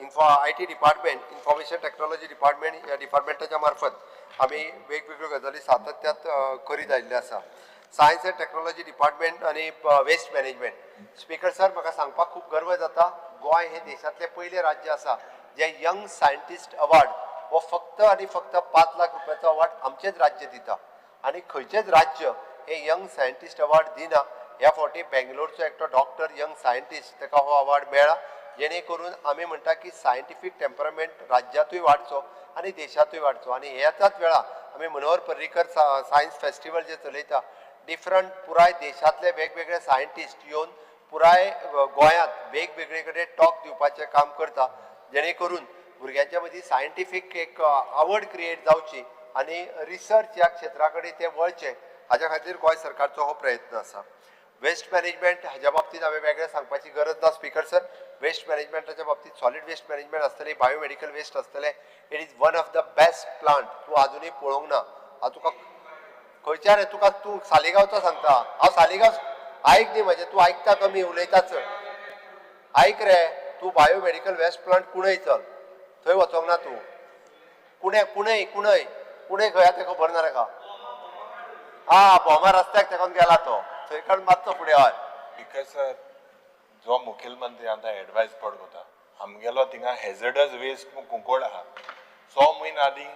IT department, information technology department ह्या डिपार्टमेंटाच्या मार्फत आमी वेगवेगळ्यो गजाली सातत्यात करीत आयिल्ले आसा. सायन्स अँड टॅक्नॉलॉजी डिपार्टमेंट आनी वेस्ट मॅनेजमेंट. स्पीकर सर, म्हाका सांगपाक खूब गर्व जाता, गोंय हें देशांतलें पयलें राज्य आसा जें यंग सायंटिस्ट अवॉर्ड हो फक्त आनी फक्त 5 लाख रुपयाचो अवॉर्ड आमचेंच राज्य दिता आनी खंयचेंच राज्य हे यंग सायंटिस्ट अवॉर्ड दिना. ह्या फावटी बेंगलोरचो एकटो डॉक्टर यंग सायंटिस्ट ताका हो अवॉर्ड मेळ्ळा, जेणे करून आमी म्हणटा की सायंटिफीक टेम्परमेंट राज्यांतूय वाडचो आनी देशांतूय वाडचो. आनी ह्याच वेळा आमी मनोहर पर्रीकर सायन्स फेस्टिवल जे चलयता, डिफरंट पुराय देशांतले वेगवेगळे सायंटिस्ट येवन पुराय गोंयांत वेगवेगळे कडेन टॉक दिवपाचें काम करता, जेणे करून भुरग्यांच्या मदीं सायंटिफीक एक आवड क्रिएट जावची आनी रिसर्च ह्या क्षेत्रा कडेन ते वळचे, हाज्या खातीर गोंय सरकारचो हो प्रयत्न आसा. वेस्ट मॅनेजमेंट हाज्या बाबतींत हांवें वेगळें सांगपाची गरज ना स्पीकर सर. वेस्ट मॅनेजमेंटाच्या बाबतींत सॉलीड वेस्ट मॅनेजमेंट आसतलें, बायोमेडिकल वेस्ट आसतलें. It is one of the best plant. तूं आजुनूय पळोवंक ना. हांव तुका खंयच्या रे, तुका तूं सालिगांवचो सांगता. हांव सालिगांव आयक न्ही म्हजें, तूं आयकता कमी, उलयता चड. आयक रे, तूं बायोमेडिकल वेस्ट प्लांट कुणय चल, थंय वचोंक ना तूं. कुणे कुणय कुणय कुणय खंय आहा तें खबर ना ताका. हा, भोमा रस्त्याक तेकोन गेला तो, थंय काडून मातसो फुडें. हय स्पीकर सर, जो मुखेलमंत्री आतां एडवायस पड कोता आमगेलो थिंगा हेजडस वेस्ट कुंकोड आहा 100 म्हयने आदीं.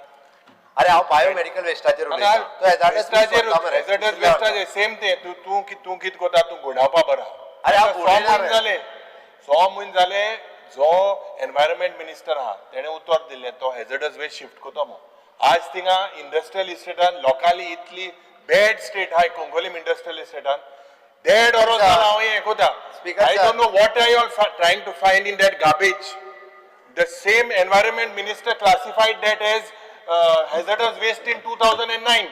अरे हांव बायोमेडिकल वेस्टाचेर उलयतां. तो hazardous waste व्हरता मरे. हेजडस वेस्टाचेर सेम ते तूं तूं तूं कितें कोता, तूं गुंडावपा बरो. अरे हांव 100 गुंडायना म्हयने रे. जाले, 100 म्हयने जाले. जो एनवायरमेंट मिनिस्टर आहा तेणें उतर दिल्लें तो हेजडस वेस्ट शिफ्ट कोतो म्हूण. आज थिंगा इंडस्ट्रियल इस्टेटान लोकांली इतली बॅड स्टेट आहाय. कोंकोलीम इंडस्ट्रियल इस्टेटान देड वरोस जालां हांव हें कोता. Speaker I sir. Don't know what are you all trying to find in that garbage. The same environment minister classified that as hazardous waste in 2009.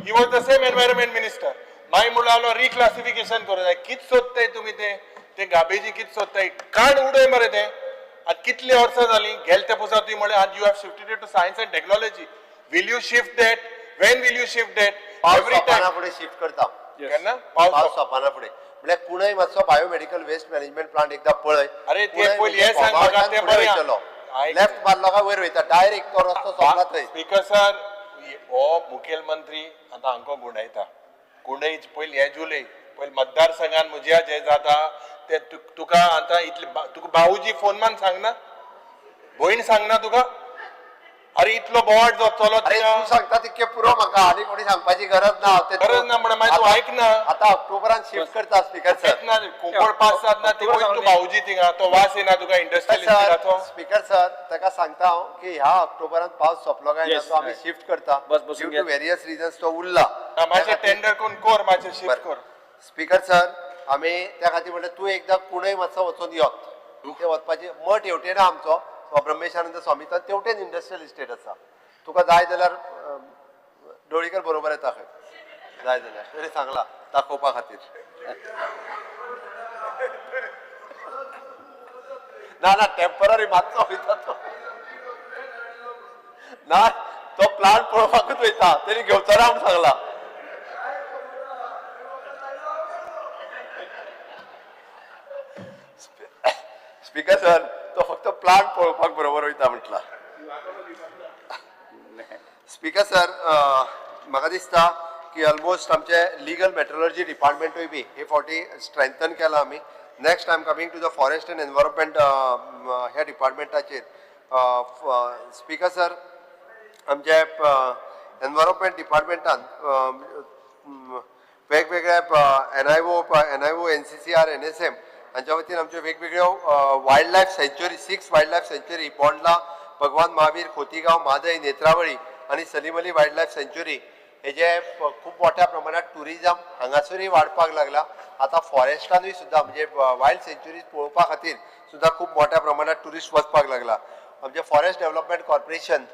He was the same environment minister. मागीर म्हणलो reclassification करूं जाय. कित सोदताय तुमी ते ते गार्बेजी कित सोदताय? काड उडय मरे ते. आतां कितली वर्सां जालीं गेले ते पुसा तुवें म्हणलें आज you have shifted to science and technology. Will you shift that? When will you shift that? पावस एवरी सोंपना टायम फुडें शिफ्ट करता. केन्ना पावस पावस सोंपना फुडें म्हळ्यार कुणय मातसो बायोमेडिकल वेस्ट मॅनेजमेंट प्लांट एकदां पळय. अरे ते कुणय पयलीं हें सांग म्हाका, ते बरें वयतलो. आयक. लेफ्ट मारलो काय वयर वयता डायरेक्ट, तो रस्तो सोंपला थंय. स्पीकर सर, हो मुखेलमंत्री आतां हांकां गुंडायता. गुंडय पयलीं हे जुलय पयलीं मतदारसंघान म्हज्या जें जाता तें तुका आतां इतले तुका भाऊजी फोन मान सांगना, भयण सांगना तुका. अरे इतलो बोवाट जो चलत अरे तूं सांगता तितकें पुरो म्हाका, आनी कोणी सांगपाची गरज ना. ते गरज ना म्हणून मागीर तूं आयकना. आतां ऑक्टोबरान शिफ्ट करता स्पीकर सर. ना कुंकळ पास जात ना ती वयता तूं भाऊजी थिंगा, तो वास येना तुका इंडस्ट्रियल इस्टेटाचो. स्पीकर सर, ताका सांगता हांव की ह्या ऑक्टोबरान पावस सोंपलो काय ना Yes, तो आमी right. Shift करता. बस बसून ड्यू टू घे. वेरियस रिजन्स तो उरला. ना, मातशें टेंडर कोण कोर, मातशें शिफ्ट कर. स्पीकर सर, आमी त्या खातीर म्हणलें तूं एकदां कुणय मातसो वचून यो. ते वचपाची मठ हेवटेन आहा आमचो ब्रह्मेशानंद स्वामीचो, तेवटेन इंडस्ट्रियल इस्टेट आसा. तुका जाय जाल्यार डोळीकर बरोबर येता खंय, जाय जाल्यार तरी सांगला दाखोवपा खातीर. ना ना, टेम्पररी मातसो वयता तो. ना, तो प्लांट पळोवपाकूच वयता, तेणी घेवचो ना म्हूण सांगला. स्पीकर सर, तो फक्त प्लांट पळोवपाक बरोबर वयता म्हटला. स्पीकर सर, म्हाका दिसता की ऑलमोस्ट आमचे लिगल मेट्रोलॉजी डिपार्टमेंटूय बी हे फावटी स्ट्रेंथन केला आमी. Next I am coming to the forest and environment ह्या डिपार्टमेंटाचेर. स्पीकर सर, आमचे एनवायरमेंट डिपार्टमेंटान वेगवेगळ्या NIO NIO NCCR NSM हांच्या वतीन आमच्यो वेगवेगळ्यो wild life sanctuary, 6 wild life sanctuary, Bondla, Bhagwan Mahavir, Khotigao, Mhadei, Netravali आनी Salim Ali wild life sanctuary हेजे खूब मोठ्या प्रमाणात टुरिजम हांगासरूय वाडपाक लागला. आतां फॉरेस्टानूय सुद्दां म्हणजे वायल्ड सँच्युरीज पळोवपा खातीर सुद्दां खूब मोठ्या प्रमाणात टुरिस्ट वचपाक लागला. आमचे forest development corporation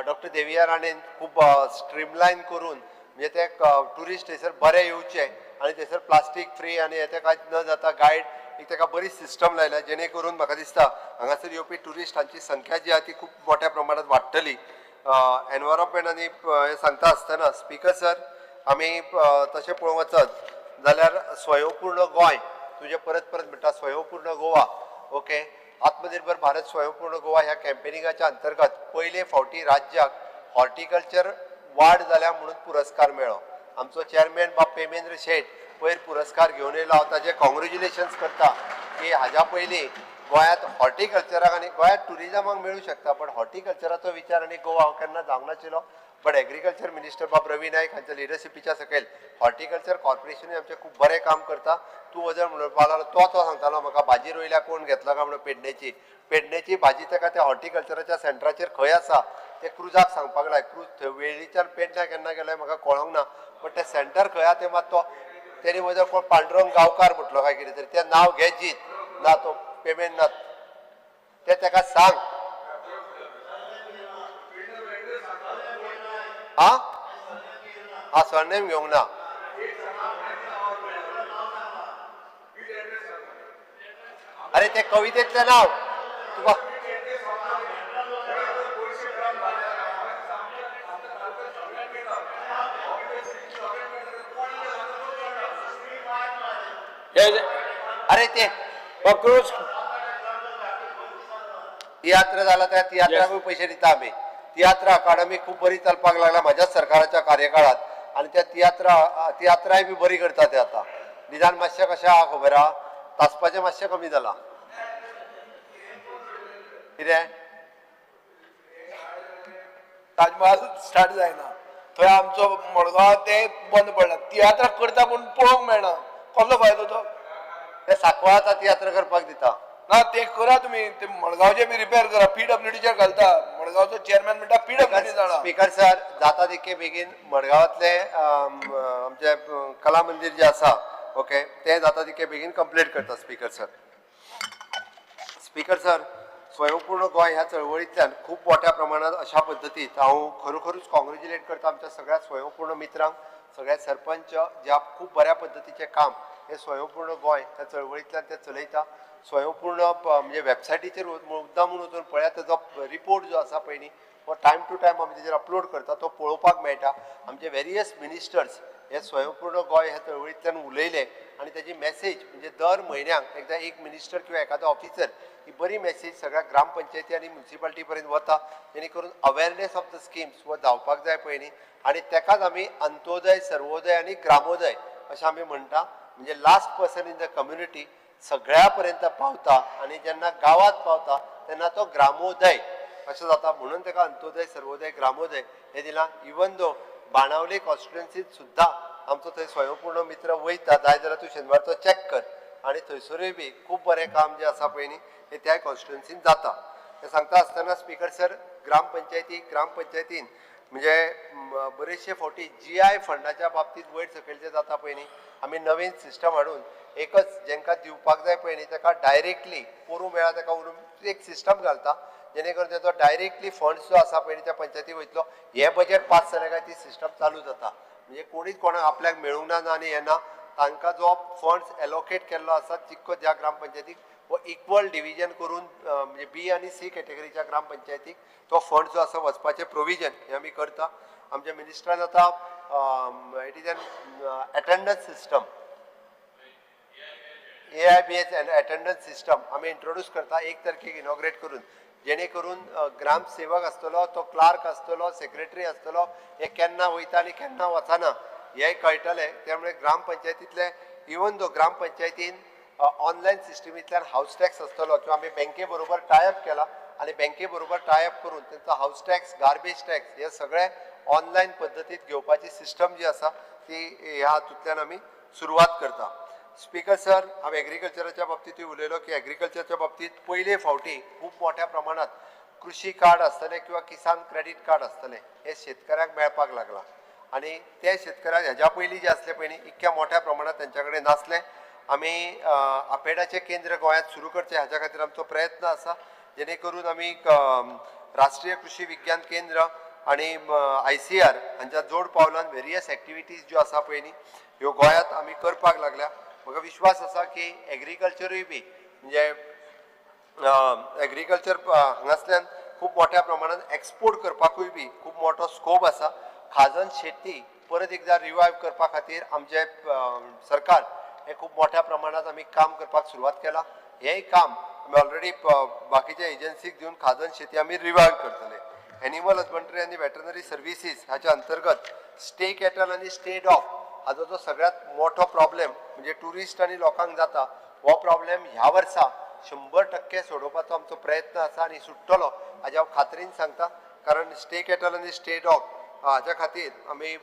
doctor Deviya राणेन खूब स्ट्रीमलायन करून म्हणजे ते टुरिस्ट थंयसर बरे येवचे आनी थंयसर प्लास्टीक फ्री आनी हें तें कांय न जाता गायड एक ताका बरी सिस्टम लायल्या, जेणे करून म्हाका दिसता हांगासर येवपी टुरिस्टांची संख्या जी आहा ती खूब मोठ्या प्रमाणात वाडटली. एनवायरमेंट आनी हें सांगता आसतना स्पीकर सर, आमी तशें पळोवंक वचत जाल्यार स्वयंपूर्ण गोंय तुजें परत परत म्हणटा स्वयंपूर्ण गोवा, ओके, आत्मनिर्भर भारत स्वयंपूर्ण गोवा ह्या कॅम्पेनिंगाच्या अंतर्गत पयले फावटी राज्याक हॉर्टिकल्चर वाड जाल्या म्हणून पुरस्कार मेळ्ळो. आमचो चेअरमॅन बाब पेमेंद्र शेट पयर पुरस्कार घेवन येयलो. हांव ताजें कॉंग्रेच्युलेशन्स करता की हाज्या पयलीं गोंयांत हॉर्टिकल्चराक आनी गोंयांत टुरिजमाक मेळूं शकता, पण हॉर्टिकल्चराचो विचार आनी गोवा हांव केन्ना जावंक नाशिल्लो. बट एग्रीकल्चर मिनिस्टर बाब रवी नायक हांच्या लिडरशिपीच्या सकयल हॉर्टिकल्चर कॉर्पोरेशनूय आमचें खूब बरें काम करता. तूं वजन म्हणपाक लागलो, तो तो सांगतालो म्हाका भाजी रोयल्या कोण घेतला काय म्हणून पेडणेची, पेडणेची भाजी ताका त्या हॉर्टिकल्चराच्या सेंटराचेर खंय आसा ते क्रुजाक सांगपाक लाय. क्रूज थंय वेळ्ळीच्यान पेडण्या केन्ना गेले म्हाका कळोंक ना, बट ते सेंटर खंय आहा ते मात तो तेणी म्हजो कोण पांडुरंग गांवकार म्हटलो काय कितें तरी तें नांव घे जीत ना तो पेमेंट ना ते ताका सांग. हा हा सरनेम घेवंक ना. अरे ते कवितेतलें नाव तुका. अरे ते बाब क्रुज. तियात्र जाला त्या तियात्राकूय पयशे दिता आमी. तियात्र अकाडमी खूब बरी चलपाक लागला म्हाज्याच सरकाराच्या कार्यकाळात आनी त्या तियात्राय बी बरी करता ते आतां. निदान मातशें कशें आहा खबर आहा, तासपाचें मातशें कमी जालां. कितें ताजमहाल स्टार्ट जायना थंय आमचो मडगांव ते बंद पडला. तियात्रां करता पूण पळोवंक मेळना, कसलो फायदो तो? ते सांकवाळाचा तियात्र करपाक दिता. ना ते करा तुमी, ते मडगांवचे बी रिपेर करा. पीडब्ल्यूडीचेर घालता मडगांवचो चेअरमॅन म्हणटा पीडब्ल्यूडी जाणा. स्पीकर सर, जाता तितके बेगीन मडगांवांतले आमचे कला मंदीर जे आसा ओके ते जाता तितके बेगीन कंप्लीट करता स्पीकर सर. स्पीकर सर, स्वयंपूर्ण गोंय ह्या चळवळींतल्यान खूब मोठ्या प्रमाणात अशा पद्दतीत हांव खरोखरूच कॉंग्रेच्युलेट करता आमच्या सगळ्या स्वयंपूर्ण मित्रांक, सगळ्या सरपंच ज्या खूब बऱ्या पद्दतीचें काम हे स्वयंपूर्ण गोंय ह्या चळवळींतल्यान ते चलयता. स्वयंपूर्ण म्हणजे वेबसायटीचेर मुद्दाम म्हणून वचून पळयात, तेजो रिपोर्ट जो आसा पळय न्ही हो टायम टू टायम आमी तेजेर अपलोड करता, तो पळोवपाक मेळटा. आमचे वेरियस मिनिस्टर्स हे स्वयंपूर्ण गोंय ह्या चळवळींतल्यान उलयले आनी तेजी मॅसेज म्हणजे दर म्हयन्याक एकदां एक मिनिस्टर किंवा एखादो ऑफिसर ही बरी मॅसेज सगळ्या ग्रामपंचायती आनी म्युनिसिपालिटी पर्यंत वता, जेणे करून अवेरनेस ऑफ the schemes हो जावपाक जाय पळय न्ही. आनी तेकाच आमी अंत्योदय, सर्वोदय आनी ग्रामोदय अशें आमी म्हणटा. म्हणजे last person in the community सगळ्या पर्यंत पावता आनी जेन्ना गांवांत पावता तेन्ना तो ग्रामोदय अशें जाता, म्हणून तेका अंत्योदय, सर्वोदय, ग्रामोदय हें दिलां. इवन दो बाणावली कॉन्स्टिट्युएन्सीत सुद्दां आमचो थंय स्वयंपूर्ण मित्र वयता, जाय जाल्यार तूं शेनवारचो चॅक कर आनी थंयसरूय बी खूब बरें काम जें आसा पळय न्ही हें त्याय कॉन्स्टिट्युएन्सीन जाता. हें सांगता आसतना स्पीकर सर, ग्रामपंचायतीन म्हणजे बरेचशे फावटी जी I फंडाच्या बाबतींत वयर सकयल जें जाता पळय न्ही, आमी नवीन सिस्टम हाडून एकच जेंकां दिवपाक जाय पळय न्ही ताका डायरेक्टली पोरूं मेळ्ळा ताका व्हरून एक सिस्टम घालता, जेणे करून तेजो डायरेक्टली फंड्स जो आसा पळय न्ही त्या पंचायती वयतलो. हें बजेट पास जालें काय ती सिस्टम चालू जाता. म्हणजे कोणीच कोणाक आपल्याक मेळूंक ना आनी हें ना, तांकां जो फंड्स एलोकेट केल्लो आसा तितको ज्या ग्रामपंचायतीक हो इक्वल डिविजन करून म्हणजे बी आनी सी कॅटेगरीच्या ग्रामपंचायतीक तो फंड जो आसा वचपाचें प्रोविजन हें आमी करता. आमच्या मिनिस्टरान आतां it is an attendance system, AIBS and attendance system आमी इंट्रोड्यूस करता 1 तारखेक इनॉग्रेट करून, जेणे करून ग्रामसेवक आसतलो, तो क्लार्क आसतलो, सेक्रेटरी आसतलो, हे केन्ना वयता आनी केन्ना वचना हें कळटलें. त्यामुळे ग्रामपंचायतींतले इवन दो ग्रामपंचायतीन ऑनलायन सिस्टमींतल्यान हावस टॅक्स आसतलो किंवा आमी बँके बरोबर टायअप केला आनी बँके बरोबर टायअप करून तेंचो हावस टॅक्स, गार्बेज टॅक्स हे सगळे ऑनलायन पद्दतीत घेवपाची सिस्टम जी आसा ती ह्या हातूंतल्यान आमी सुरवात करता. स्पीकर सर, हांव एग्रीकल्चराच्या बाबतींतूय उलयलो की एग्रीकल्चरच्या बाबतींत पयले फावटी खूब मोठ्या प्रमाणात कृषी कार्ड आसतलें किंवा किसान क्रेडीट कार्ड आसतलें हें शेतकऱ्यांक मेळपाक लागलां आनी ते शेतकऱ्यांक हेज्या पयलीं जे आसले पळय न्ही इतक्या मोठ्या प्रमाणात तेंच्या कडेन नासलें. आमी आपेडाचें केंद्र गोंयांत सुरू करचें हाज्या खातीर आमचो प्रयत्न आसा, जेणे करून आमी राष्ट्रीय कृषी विज्ञान केंद्र आनी ICR हांच्या जोड पावलान वेरियस एक्टिविटीज ज्यो आसा पळय न्ही ह्यो गोंयांत आमी करपाक लागल्या. म्हाका विश्वास आसा की एग्रीकल्चरूय बी म्हणजे एग्रीकल्चर हांगासल्यान खूब मोठ्या प्रमाणात एक्सपोर्ट करपाकूय बी खूब मोठो स्कोप आसा. खाजन शेती परत एकदा रिवायव करपा खातीर आमचें सरकार हें खूब मोठ्या प्रमाणात आमी काम करपाक सुरवात केला. हेंय काम आमी ऑलरेडी बाकीच्या एजन्सीक दिवन खाजन शेती आमी रिवायव करतले. एनिमल हजबंड्री आनी वेटरनरी सर्विसीस हाच्या अंतर्गत स्टे कॅटल आनी स्टे डॉग हाजो जो सगळ्यांत मोठो प्रॉब्लेम म्हणजे ट्युरिस्ट आनी लोकांक जाता हो प्रॉब्लेम ह्या वर्सा 100% सोडोवपाचो आमचो प्रयत्न आसा आनी सुट्टलो हाजें हांव खात्रीन सांगता. कारण स्टे कॅटल आनी स्टे डॉग हाज्या खातीर आमी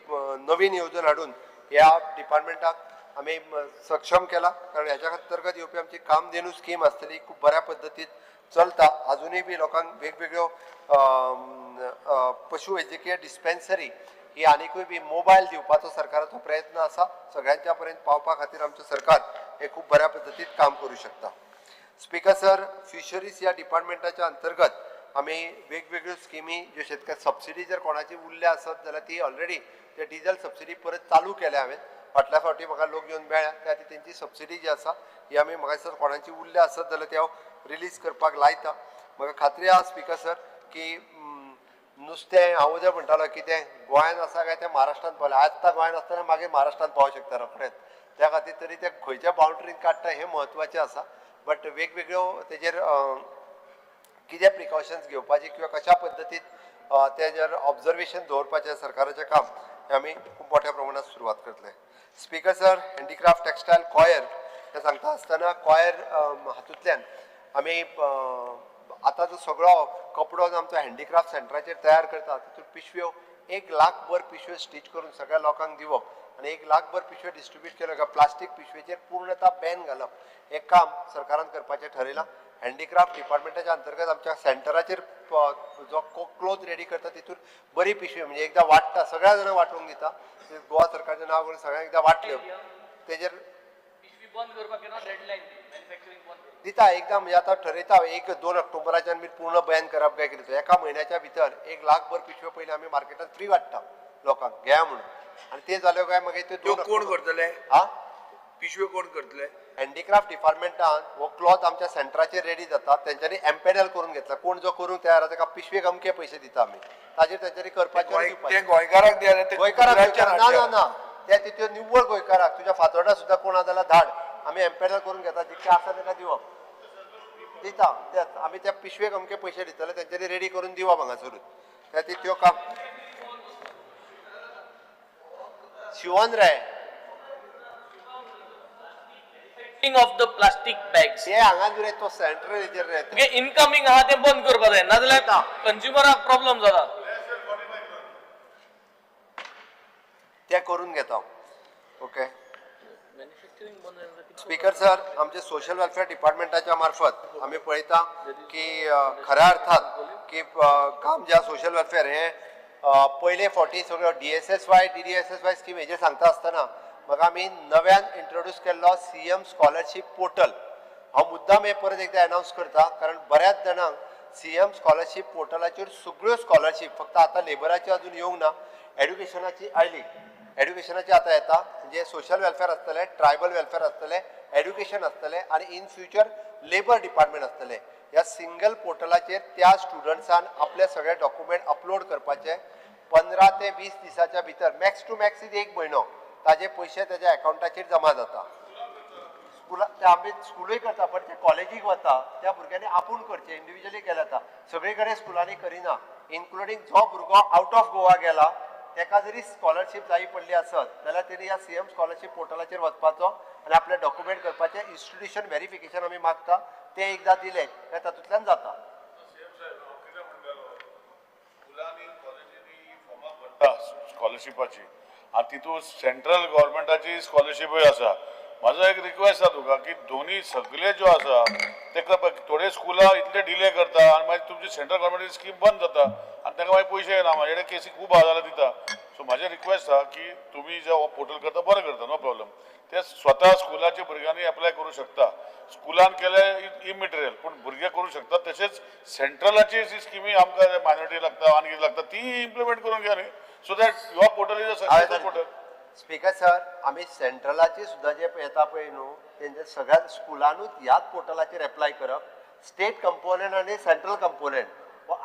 नवीन येवजण हाडून ह्या डिपार्टमेंटाक आमी सक्षम केला. कारण ह्याच्या अंतर्गत येवपी आमची कामधेनू स्कीम आसतली खूब बऱ्या पद्दतीन चलता. आजुनूय बी लोकांक वेगवेगळ्यो पशु वैद्यकीय डिस्पेन्सरी ही आनिकूय बी मोबायल दिवपाचो सरकाराचो प्रयत्न आसा. सगळ्यांच्या पर्यंत पावपा खातीर आमचें सरकार हे खूब बऱ्या पद्दतीन काम करूं शकता. स्पीकर सर, फिशरीज ह्या डिपार्टमेंटाच्या अंतर्गत आमी वेगवेगळ्यो स्किमी ज्यो शेतकरी सबसिडी जर कोणाची उरल्या आसत जाल्यार ती ऑलरेडी ते डिजल सबसिडी परत चालू केल्या हांवें. फाटल्या फावटी म्हाका लोक येवन मेळ्ळ्या, त्या खातीर तेंची सबसिडी जी आसा ही आमी म्हाका दिसता कोणाची उरल्या आसत जाल्यार ती हांव रिलीज करपाक लायता. म्हाका खात्री आसा स्पीकर सर की नुस्तें हांव जर म्हणटालो की तें गोंयांत आसा काय तें महाराष्ट्रांत पावलें, आतां गोंयांत आसतना मागीर महाराष्ट्रांत पावंक शकता रोखडेंच. त्या खातीर तरी तें खंयच्या बाउंड्रीन काडटा हें म्हत्वाचें आसा. बट वेगवेगळ्यो तेजेर कितें प्रिकॉशन्स घेवपाची किंवा कशा पद्दतीन तें जर ऑब्जर्वेशन दवरपाचें सरकाराचें काम हें आमी खूब मोठ्या प्रमाणात सुरवात करतले. Speaker sir, handicraft textile coir हें सांगता आसतना कॉयर हातूंतल्यान आमी आतां जो सगळो कपडो जो आमचो हँडीक्राफ्ट सेंटराचेर तयार करता तितून पिशव्यो 1 लाख भर पिशव्यो स्टीच करून सगळ्या लोकांक दिवप आनी 1 लाख भर पिशव्यो डिस्ट्रिब्यूट केल्यो काय प्लास्टीक पिशवेचेर पूर्णता बॅन घालप हें काम सरकारान करपाचें ठरयलां. हँडीक्राफ्ट डिपार्टमेंटाच्या अंतर्गत आमच्या सेंटराचेर जो क्लोथ रेडी करता तितून बरी पिशवी म्हणजे एकदां वांट्टा सगळ्या जाणांक वांटूंक दिता, गोवा सरकारचें नांव करून सगळ्यांक एकदां वांटल्यो तेजेर दिता. एकदां म्हणजे आतां ठरयता 1-2 ऑक्टोबराच्यान आमी पूर्ण बॅन करप काय कितें, एका म्हयन्याच्या भितर 1 लाख भर पिशव्यो पयलीं आमी मार्केटांत फ्री वांट्टा लोकांक घेया म्हणून. आनी ते जाल्यो काय मागीर त्यो त्यो कोण करतले? हा, पिशव्यो कोण करतले? हँडीक्राफ्ट डिपार्टमेंटान हो क्लॉथ आमच्या सेंटराचेर रेडी जाता, तेंच्यांनी एम्पेनल करून घेतला. कोण जो करूंक तयार आसा ताका पिशवेक अमके पयशे दिता आमी, ताजेर तेंच्यांनी करपाचें. ते गोंयकाराक दिया? गोंयकाराक ना ना ना, ते तितल्यो निव्वळ गोंयकाराक. तुज्या फातोर्डा सुद्दां कोण आसा जाल्यार धाड, आमी एम्पेनल करून घेता, जितके आसा ताका दिवप दिता. तेच आमी त्या पिशवेक अमके पयशे दितले, तेंच्यांनी रेडी करून दिवप हांगासरूच. त्या खातीर त्यो काम शिवन रे of the plastic bags ते हांगा रे तो सेंट्रल हेजेर रे तुगे इनकमिंग आहा तें बंद करपा जाय, नाजाल्यार कंज्युमराक प्रॉब्लम जाता. ते करून घेता. ओके स्पीकर सर, आमचे सोशल वेलफेअर डिपार्टमेंटाच्या मार्फत आमी पळयता की खऱ्या अर्थात की काम ज्या सोशल वेलफेअर हे पयले फावटी सगळ्यो DSSY DDSSY scheme हेजेर सांगता आसतना म्हाका आमी नव्यान इंट्रोड्यूस केल्लो CM scholarship portal. हांव मुद्दाम हें परत एकदां एनावन्स करता कारण बऱ्याच जाणांक CM scholarship पोर्टलाचेर सगळ्यो स्कॉलरशीप फक्त आतां लेबराची अजून येवंक ना, एड्युकेशनाची आयली, एड्युकेशनाची आतां येता. म्हणजे सोशल वेलफेअर आसतलें, ट्रायबल वेलफेअर आसतलें, एड्युकेशन आसतलें आनी इन फ्युचर लेबर डिपार्टमेंट आसतलें. ह्या सिंगल पोर्टलाचेर त्या स्टुडंट्सान आपले सगळे डॉक्युमेंट अपलोड करपाचे. 15 ते 20 दिसाच्या भितर, मॅक्स टू मॅक्स is 1 म्हयनो, ताजे पयशे ताज्या एकावंटाचेर जमा जाता. स्कुला ते आमी स्कुलूय करता, पण ते कॉलेजीक वता त्या भुरग्यांनी आपूण करचें, इंडिविज्युअली केलें जाता. सगळे कडेन स्कुलांनी करिना, इन्क्लुडींग जो भुरगो आवट ऑफ गोवा गेला ताका जरी स्कॉलरशीप जाय पडली आसत जाल्यार तेणी ह्या CM scholarship पोर्टलाचेर वचपाचो आनी आपले डॉक्युमेंट करपाचें. इन्स्टिट्युशन व्हेरिफिकेशन आमी मागता, तें एकदां दिलें काय तातूंतल्यान जाता. स्कॉलरशिपाची आनी तितून सेंट्रल गव्हर्मेंटाची स्कॉलरशिपूय आसा. म्हाजो एक रिक्वेस्ट आसा तुका की दोनी सगळे ज्यो आसा ते थोडे स्कुलां इतले डिले करता आनी मागीर तुमची सेंट्रल गव्हर्मेंटाची स्कीम बंद जाता आनी तांकां मागीर पयशे येना. म्हाजे कडेन केसी खूब आहा जाल्यार दिता. सो म्हाजें रिक्वेस्ट आसा की तुमी जे हो पोर्टल करता बरें करता, नो प्रॉब्लम. ते स्वता स्कुलाच्या भुरग्यांनी एप्लाय करूं शकता. स्कुलान केलें इमिटेरियल, पूण भुरगे करूं शकता. तशेंच सेंट्रलाची जी स्किमी आमकां मायनॉरिटी लागता आनी कितें लागता ती इम्प्लिमेंट करून घ्या न्ही, so that your portal is a successful portal. Speaker sir, आमी सेंट्रलाची सुद्दां जे येता पळय न्हू तेंच्या सगळ्या स्कुलानूच ह्याच पोर्टलाचेर एप्लाय करप. स्टेट कंपोनंट आनी सेंट्रल कंपोनंट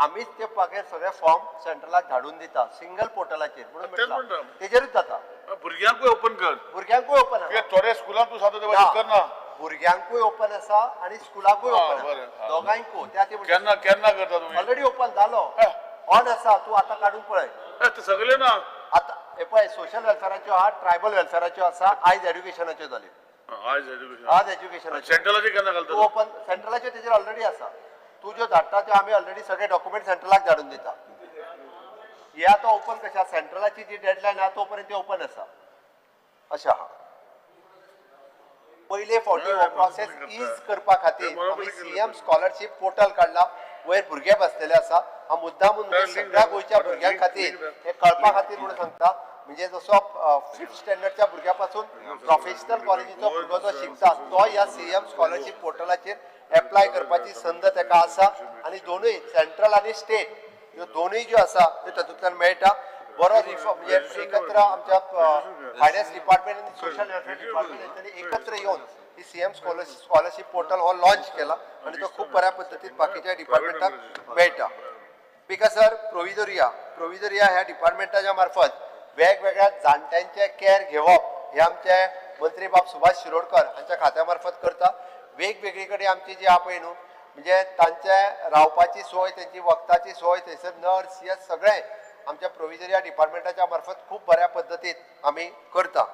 आमीच ते मागीर सगळे फॉर्म सेंट्रलाक धाडून दिता सिंगल पोर्टलाचेर म्हणून तेजेरूच जाता. भुरग्यांकूय ओपन कर, भुरग्यांकूय ओपन आसा. थोडे स्कुलान तूं सांगता ते करना, भुरग्यांकूय ओपन आसा आनी स्कुलाकूय ओपन आसा, दोगांयकूय. त्या केन्ना केन्ना करता तुमी? ऑलरेडी ओपन जालो, ऑन आसा, तूं आतां काडून पळय. सगळे ना आतां हे पळय सोशल वेलफेराच्यो आहा, ट्रायबल वेलफेराच्यो आसा, आयज एड्युकेशनाच्यो जाल्यो. आज एज्युकेशनाच्यो. सेंट्रलाचे केन्ना घालता? तूं ओपन सेंट्रलाच्यो तेजेर ऑलरेडी आसा. तूं ज्यो धाडटा त्यो आमी ऑलरेडी सगळे डॉक्युमेंट सेंट्रलाक धाडून दिता. हे आतां ओपन कशें आसा, सेंट्रलाची जी डेडलायन आहा तो पर्यंत ते ओपन आसा अशें आहा. पयले फावटी हो प्रोसेस is करपा खातीर आमी CM scholarship portal काडला, वयर भुरगे बसलेले आसा. हांव मुद्दामून म्हणजे सगळ्या गोंयच्या भुरग्यां खातीर हे कळपा खातीर म्हणून सांगता. म्हणजे जसो फिफ्थ स्टँडर्डच्या भुरग्या पासून प्रोफेशनल कॉलेजीचो भुरगो जो शिकता तो ह्या सीएम स्कॉलरशीप पोर्टलाचेर एप्लाय करपाची संद ताका आसा आनी दोनूय सेंट्रल आनी स्टेट ह्यो दोनूय ज्यो आसा त्यो तातूंतल्यान मेळटा. बरो रिफॉर्म म्हणजे एकत्र आमच्या फायनान्स डिपार्टमेंट आनी सोशल वेलफेअर डिपार्टमेंट हेंच्यांनी एकत्र येवन ही सीएम स्कॉलरशीप पोर्टल हो लॉन्च केला आनी तो खूब बऱ्या पद्दतीन बाकीच्या डिपार्टमेंटाक मेळटा. स्पीकर सर, प्रोविजोरिया ह्या डिपार्टमेंटाच्या मार्फत वेगवेगळ्या जाणट्यांचे कॅर घेवप हे आमचे मंत्री बाब सुभाष शिरोडकर हांच्या खात्या मार्फत करता. वेगवेगळी कडेन आमची जी आहा पळय न्हू, म्हणजे तांचे रावपाची सोय, तेंची वखदाची सोय, थंयसर नर्स हे सगळें आमच्या प्रोविजोरिया डिपार्टमेंटाच्या मार्फत खूब बऱ्या पद्दतीन आमी करता.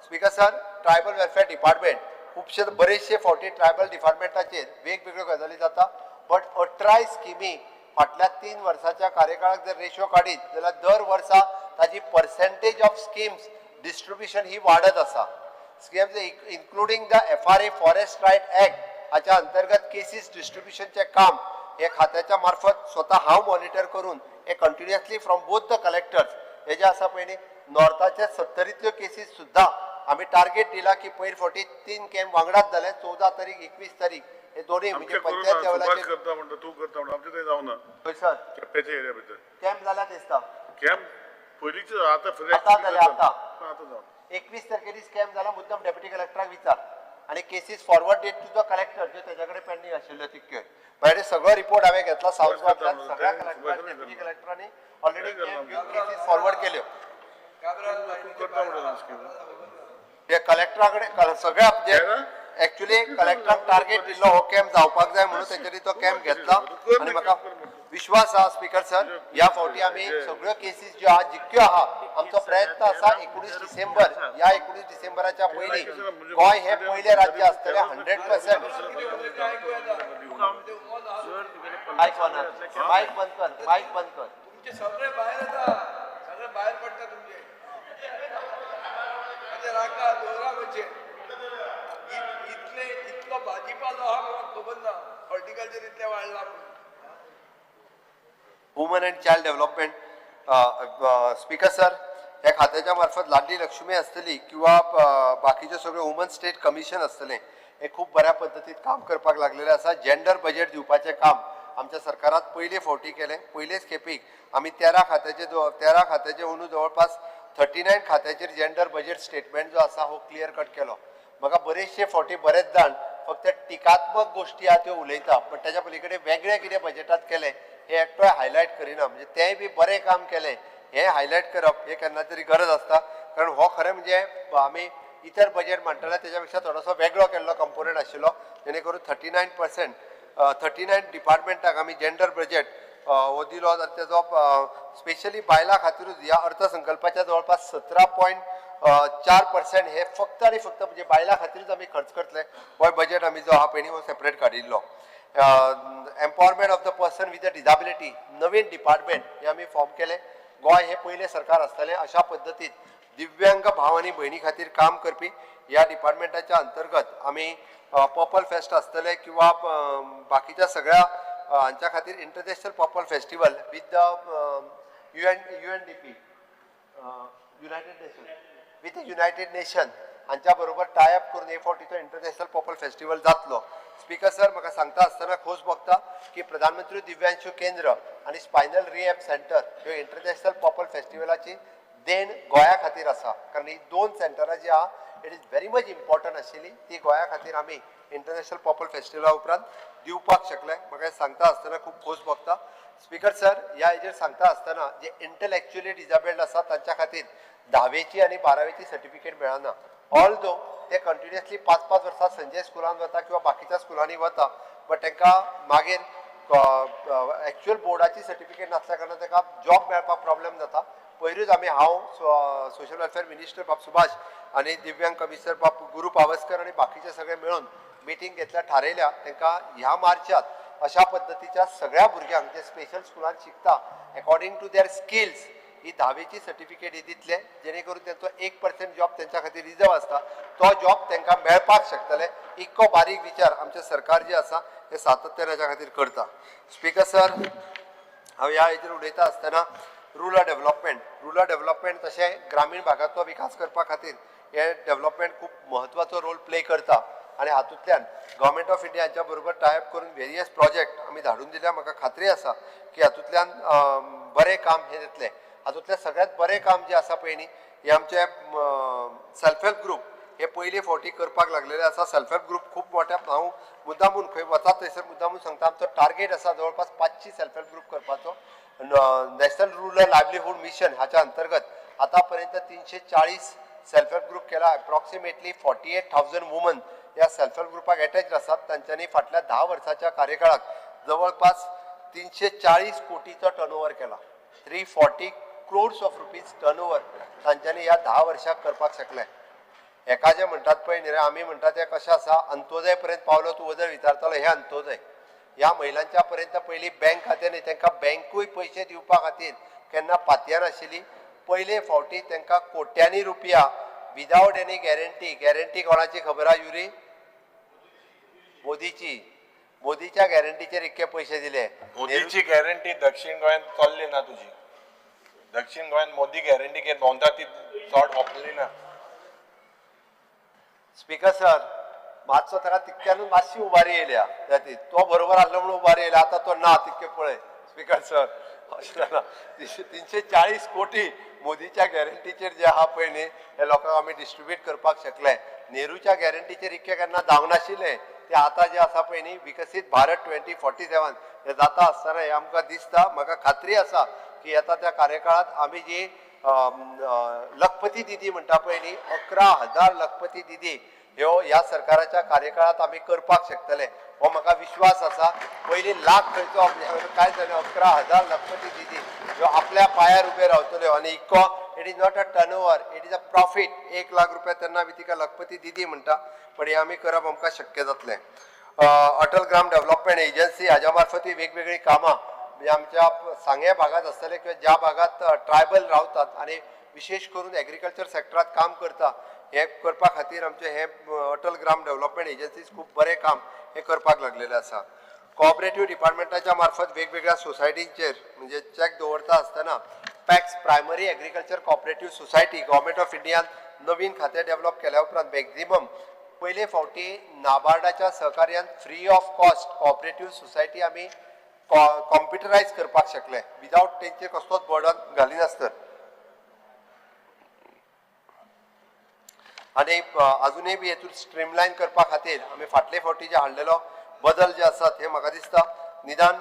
Speaker sir, tribal welfare department खुबशे बरेचशे फावटी ट्रायबल डिपार्टमेंटाचेर वेगवेगळ्यो गजाली जाता, बट 18 स्किमी फाटल्या 3 वर्साच्या कार्यकाळाक जर रेशो काडीत जाल्यार दर वर्सा ताजी पर्सेंटेज ऑफ स्किम्स डिस्ट्रिब्युशन ही वाडत आसा. Schemes including the FRA forest right act हाच्या अंतर्गत केसीस डिस्ट्रिब्युशनचें काम हे खात्याच्या मार्फत स्वता हांव मॉनिटर करून हे continuously from both the collectors हे जे आसा पळय न्ही, नॉर्थाचे 70तल्यो केसीस सुद्दां आमी टार्गेट दिला की पयर फावटी 3 कॅम्प वांगडाच जाले, 14 तारीख 21 तारीख हे दोनूय म्हणजे आमचे करू पंचायत ना, सुभाष लेवलाचेर करता म्हणटा, तूं करता म्हणटा, आमचे थंय जावना. हय सर, केपेंच्या एरिया भितर कॅम्प जाल्या दिसता. कॅम्प पयलींचे आतां फ्रेश आतां जाले, आतां. आतां जावना. 21 तारखेरीच कॅम्प जाला, मुद्दम डेप्युटी कलेक्टराक विचार आनी cases forwarded to the collector ज्यो तेज्या कडेन पेंडींग आशिल्ल्यो तितक्यो. मागीर सगळो रिपोर्ट हांवें घेतला सावथ गोवांतल्यान सगळ्या कलेक्टरान, डेप्युटी कलेक्टरांनी ऑलरेडी कॅम्प घेवन केसीस फॉरवर्ड केल्यो. तूं करता म्हणटा स्कीम ते कलेक्टरा कडेन सगळ्या जे एक्चुअली कलेक्टराक टार्गेट दिल्लो हो कॅम्प जावपाक जाय म्हणून तेंच्यांनी तो कॅम्प घेतला आनी म्हाका विश्वास आहा स्पीकर सर, ह्या फावटी आमी सगळ्यो केसीस ज्यो आहा जितक्यो आहा आमचो प्रयत्न आसा 19 डिसेंबर, ह्या 19 डिसेंबराच्या पयलीं गोंय हें पयलें राज्य आसतलें 100%. मायक ऑन आहा. मायक बंद कर, मायक बंद कर. तुमचे सगळे भायर येता, सगळे भायर पडटा तुमचे. आतां राखा दवरा खंयचे इतले इतलो भाजीपालो आहा म्हाका खबर ना, हॉर्टिकल्चर इतलें वाडलां म्हणून. Woman and child development, speaker sir, ह्या खात्याच्या मार्फत लाडली लक्ष्मी आसतली किंवा बाकीचे सगळे वुमन स्टेट कमिशन आसतलें, हे खूब बऱ्या पद्दतीन काम करपाक लागलेलें आसा. जेंडर बजेट दिवपाचें काम आमच्या सरकारात पयले फावटी केलें. पयलेच खेपेक आमी 13 खात्याचे 13 खात्याचे अंदू जवळपास 39 खात्याचेर जेंडर बजेट स्टेटमेंट जो आसा हो क्लियर कट केलो. म्हाका बरेचशे फावटी बरेच जाण फक्त टिकात्मक गोश्टी आहा त्यो उलयता, पण ताच्या पलीकडे वेगळें कितें बजेटात केलें हें एकटोय हायलायट करिना. म्हणजे तेंय बी बरें काम केलें हें हायलायट करप हें केन्ना तरी गरज आसता, कारण हो खरें म्हणजे आमी इतर बजेट मांडटले तेज्या पेक्षा थोडोसो वेगळो केल्लो कंपोनंट आशिल्लो, जेणे करून 39% 39 डिपार्टमेंटाक आमी जेंडर बजेट हो दिलो आनी तेजो स्पेशली बायलां खातीरूच ह्या अर्थसंकल्पाच्या जवळपास 17.4% हे फक्त आनी फक्त म्हणजे बायलां खातीरूच आमी खर्च करतले. हो बजेट आमी जो आहा पळय न्ही हो सेपरेट काडिल्लो. Empowerment of the person with a disability Naveen department हे आमी फॉर्म केलें. गोंय हें पयलें सरकार आसतलें अशा पद्दतीन दिव्यांग भाव आनी भयणी खातीर काम करपी ह्या डिपार्टमेंटाच्या अंतर्गत आमी पर्पल फेस्ट आसतलें किंवा बाकीच्या सगळ्या हांच्या खातीर international purple festival with the UNDP, United Nation, with United Nation हांच्या बरोबर टाय अप करून हे फावटी तो इंटरनॅशनल पर्पल फेस्टिवल जातलो. स्पीकर सर, म्हाका सांगता आसतना खोस भोगता की प्रधानमंत्री दिव्यांशु केंद्र आनी स्पायनल रिहॅब सेंटर ह्यो इंटरनॅशनल पर्पल फेस्टिवलाची देण गोंया खातीर आसा, कारण ही 2 सेंटरां जी आहा it is very much important आशिल्ली, ती गोंया खातीर आमी इंटरनॅशनल पर्पल फेस्टिवला उपरांत दिवपाक शकले. म्हाका हें सांगता आसतना खूब खोस भोगता. स्पीकर सर, ह्या हेजेर सांगता आसतना जे इंटलेक्च्युअली डिजेबल्ड आसा तांच्या खातीर 10वेची आनी 12वेची सर्टिफिकेट मेळना, ऑल दो ते कंटिन्युअसली 5-5 वर्सां संजय स्कुलान वता किंवा बाकीच्या स्कुलांनी वता, बट तांकां मागीर एक्चुअल बोर्डाची सर्टिफिकेट नासल्या कारणान ताका जॉब मेळपाक प्रॉब्लेम जाता. पयरूच आमी हांव सोशल वेलफेअर मिनिस्टर बाब सुभाष आनी दिव्यांग कमिशनर बाब गुरू पावसकर आनी बाकीचे सगळे मेळून मिटींग घेतल्या, थारयल्या तांकां ह्या मार्चात अशा पद्दतीच्या सगळ्या भुरग्यांक जे स्पेशल स्कुलान शिकता अकॉर्डिंग टू there skills ही 10वेची सर्टिफिकेट ही दितले, जेणे करून तेंचो 1% जॉब तेंच्या खातीर रिजर्व आसता तो जॉब तेंकां मेळपाक शकतले. इतको बारीक विचार आमचें सरकार जे आसा हे सातत्यान हेच्या खातीर करता. Speaker sir, हांव ह्या हेजेर उलयता आसतना रुरल डेव्हलपमेंट, रुरल डेव्हलपमेंट तशें ग्रामीण भागाचो विकास करपा खातीर हे डेव्हलपमेंट खूब म्हत्वाचो रोल प्ले करता आनी हातूंतल्यान गव्हर्मेंट ऑफ इंडिया हांच्या बरोबर टायअप करून वेरियस प्रोजेक्ट आमी धाडून दिल्या. म्हाका खात्री आसा की हातूंतल्यान बरें काम हें जातलें. हातूंतलें सगळ्यांत बरें काम जें आसा पळय न्ही, हें आमचें सेल्फ हेल्प ग्रूप हे पयले फावटी करपाक लागलेले आसा. सेल्फ हेल्प ग्रूप खूब मोठ्या, हांव मुद्दामून खंय वता थंयसर मुद्दामून सांगता, आमचो टार्गेट आसा जवळपास 500 सेल्फ हेल्प ग्रूप करपाचो. नॅशनल रुरल लायवलीहूड मिशन हाच्या अंतर्गत आतां पर्यंत 340 सेल्फ हेल्प ग्रूप केला. एप्रॉक्सिमेटली 48,000 वुमन ह्या सेल्फ हेल्प ग्रुपाक एटॅच आसात. तांच्यांनी फाटल्या 10 वर्साच्या कार्यकाळाक जवळपास 340 कोटीचो टर्नओवर केला. 340 crores of rupees turnover तांच्यांनी ह्या 10 वर्साक करपाक शकले. हेका जें म्हणटात पळय न्ही रे, आमी म्हणटात तें कशें आसा, अंत्योदय पर्यंत पावलो तूं वजय विचारतलो, हें अंत्योदय ह्या महिलांच्या पर्यंत पयलीं बँक खातें न्ही, तांकां बँकूय पयशे दिवपा खातीर केन्ना पातयां नाशिल्ली. पयले फावटी तांकां कोट्यांनी रुपया विदावट एनी गॅरंटी. गॅरंटी कोणाची खबर आहा युरी? मोदीची. मोदीच्या गॅरंटीचेर इतके पयशे दिले. मोदीची गॅरंटी दक्षिण गोंयांत चल्ली ना तुजी. दक्षिण गोंयांत मोदी गॅरंटी घेत भोंवता ती चड होपली ना. स्पीकर सर, मातसो ताका तितक्यानूच मातशी उबारी येयल्या, त्या तो बरोबर आहलो म्हणून उबारी येयल्या, आतां तो ना तितके पळय. स्पीकर सर, अशें जालां. 340 कोटी मोदीच्या गॅरंटीचेर जे आहा पळय न्ही, हे लोकांक आमी डिस्ट्रिब्यूट करपाक शकले. नेहरूच्या गॅरंटीचेर इतकें केन्ना जावंक नाशिल्लें, ते आतां जें आसा पळय न्ही, विकसीत भारत 2047 हें जाता आसतना हें आमकां दिसता. म्हाका खात्री आसा की येता त्या कार्यकाळांत आमी जी लखपती दिदी म्हणटा पळय न्ही, 11,000 लखपती दिदी ह्यो ह्या सरकाराच्या कार्यकाळांत आमी करपाक शकतले, हो म्हाका विश्वास आसा. पयलीं लाख खंयचो काय जालें, 11,000 लखपती दिदी ह्यो आपल्या पांयार उबे रावतल्यो आनी इतको it is not a turnover, it is a profit. 1 lakh रुपया तेन्ना आमी तिका लखपती दिदी म्हणटा, पण हें आमी करप आमकां शक्य जातलें. अटल ग्राम डेव्हलपमेंट एजन्सी हाज्या मार्फतूय वेगवेगळीं कामां म्हणजे आमच्या सांगें भागांत आसतले किंवा ज्या भागांत ट्रायबल रावतात आनी विशेश करून एग्रीकल्चर सेक्टरांत काम करता, हें करपा खातीर आमचें हें अटल ग्राम डेव्हलपमेंट एजन्सीज खूब बरें काम हें करपाक लागलेलें आसा. कॉपरेटीव डिपार्टमेंटाच्या मार्फत वेगवेगळ्या सोसायटींचेर म्हणजे चॅक दवरता आसतना PACS primary agriculture cooperative society government of इंडियान नवीन खातें डेव्हलप केल्या उपरांत मॅक्झिमम पयले फावटी नाबार्डाच्या सहकार्यान free of cost cooperative society आमी कॉम्प्युटरायज करपाक शकले, विदावट तेंचेर कसलोच बर्डन घालिनासतना. आनी अजुनूय बी हेतून स्ट्रीमलायन करपा खातीर आमी फाटले फावटी जे हाडलेलो बदल जे आसात हे म्हाका दिसता निदान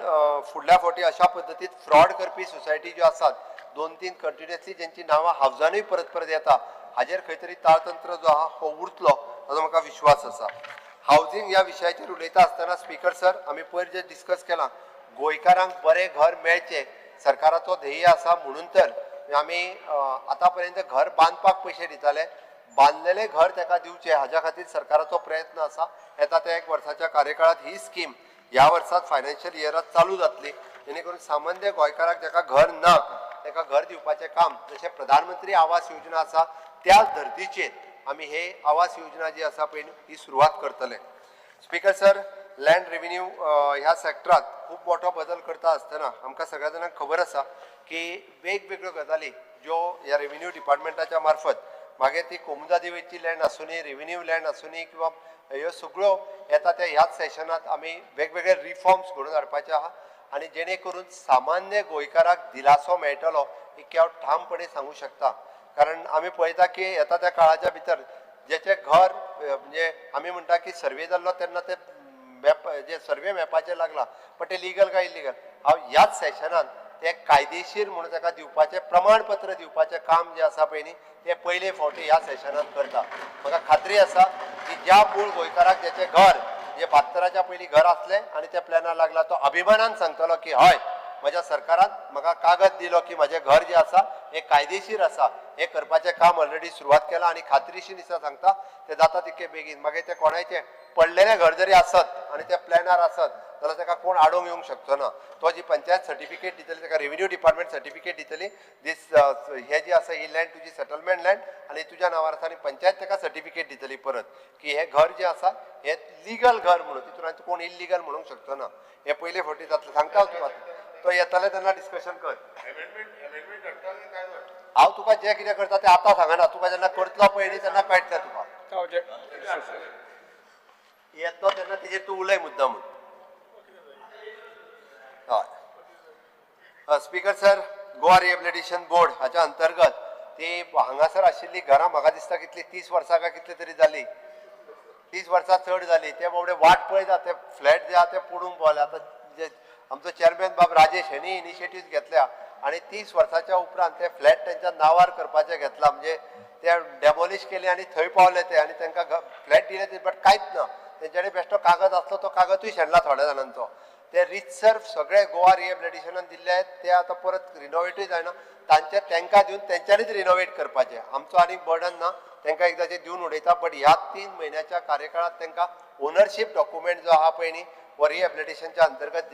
फुडल्या फावटी अशा पद्दतीन फ्रॉड करपी सोसायटी ज्यो आसात 2-3 कंटिन्युअसली जेंची नांवां हावजानूय परत परत येता, हाजेर खंय तरी ताळतंत्र जो आहा हो उरतलो हाजो म्हाका विश्वास आसा. हावजींग ह्या विशयाचेर उलयता आसतना स्पीकर सर, आमी पयर जे डिस्कस केलां, गोंयकारांक बरें घर मेळचें सरकाराचो ध्येय आसा, म्हणून तर आमी आतां पर्यंत घर बांदपाक पयशे दिताले, बांदलेलें घर ताका दिवचें हाज्या खातीर सरकाराचो प्रयत्न आसा. येता त्या 1 वर्साच्या कार्यकाळांत ही स्कीम ह्या वर्सात फायनान्शियल इयरात चालू जातली, जेणे करून सामान्य गोंयकाराक जाका घर ना ताका घर दिवपाचें काम, जशें प्रधानमंत्री आवास योजना आसा त्याच धर्तीचेर आमी हे आवास योजना जी आसा पळय ही सुरवात करतले. स्पीकर सर, लँड रेव्हेन्यू ह्या सेक्टरात खूब मोठो बदल करता आसतना आमकां सगळ्या जाणांक खबर आसा की वेगवेगळ्यो गजाली ज्यो ह्या रेव्हेन्यू डिपार्टमेंटाच्या मार्फत, मागीर ती कोमुनिदादीची लँड आसुनी, रेव्हेन्यू लँड आसुनी किंवा ह्यो सगळ्यो येता त्या ह्याच सेशनात आमी वेगवेगळे रिफॉर्म्स घडोवन हाडपाचे आहा आनी जेणे करून सामान्य गोंयकाराक दिलासो मेळटलो इतकें हांव ठामपणे सांगू शकता. कारण आमी पळयता की येता त्या काळाच्या भितर जेचें घर म्हणजे आमी म्हणटा की सर्वे जाल्लो तेन्ना ते मॅप जे सर्वे मॅपाचेर लागला, पण ते लिगल काय इलिगल, हांव ह्याच सेशनान ते कायदेशीर म्हणून ताका दिवपाचें प्रमाणपत्र दिवपाचें काम जें आसा पळय न्ही तें पयले फावटी ह्या सेशनान करता. म्हाका खात्री आसा की ज्या मूळ गोंयकाराक जेचें घर जे 72 पयलीं घर आसलें आनी त्या प्लॅनार लागला तो अभिमानान सांगतलो की हय म्हज्या सरकारान म्हाका कागद दिलो की म्हजें घर जें आसा हें कायदेशीर आसा. हें करपाचें काम ऑलरेडी सुरवात केलां आनी खात्रीशीर दिसा सांगता तें जाता तितके बेगीन. मागीर तें कोणायचें पडलेलें घर जरी आसत आनी तें प्लॅनार आसत जाल्यार ताका कोण आडोवंक येवंक शकचो ना. तो जी पंचायत सर्टिफिकेट दितली ताका रेव्हेन्यू डिपार्टमेंट सर्टिफिकेट दितली, दीस हें जी आसा ही लँड तुजी सेटलमेंट लँड आनी तुज्या नांवार आसा, आनी पंचायत ताका सर्टिफिकेट दितली परत की हें घर जें आसा हें लिगल घर म्हणून, तितून आनी कोण इल्लिगल म्हणूंक शकचो ना. हें पयले फावटी जातलें सांगता हांव तुका. तो येतले तेन्ना डिस्कशन कर. हांव तुका जें कितें करता तें आतां सांगना, तुका जेन्ना करतलो पळय न्ही तेन्ना कळटलें तुका. येतलो तेन्ना तेजेर तूं उलय मुद्दाम. हय. Speaker sir, Goa rehabilitation board हाच्या अंतर्गत ती हांगासर आशिल्ली घरां म्हाका दिसता कितली 30 वर्सां काय कितली तरी जाली, 30 वर्सां चड जाली. ते बाबडे वाट पळयता, ते फ्लॅट जे आहा ते पडूंक पावले. आतां जे आमचो चेअरमॅन बाब राजेश हेणी इनिशिएटीव घेतल्या आनी 30 वर्साच्या उपरांत ते फ्लॅट तेंच्या नांवार करपाचें घेतला. म्हणजे ते डेमोलिश केले आनी थंय पावले ते आनी तांकां फ्लॅट दिले ते, बट कांयच ना. तेंच्यानी बेश्टो कागद आसलो तो कागदूय शेणला थोड्या जाणांचो. ते रितसर सगळे गोवा रिहेबिलिटेशनान दिल्ले ते आतां परत रिनोवेटूय जायना. तांचे तांकां दिवन तेंच्यांनीच रिनोवेट करपाचें, आमचो आनीक बर्डन ना. तांकां एकदां दिवन उडयता. बट ह्या 3 म्हयन्याच्या कार्यकाळांत तांकां ओनरशीप डॉक्युमेंट जो आहा पळय न्ही हो रिहेबिलिटेशनच्या अंतर्गत.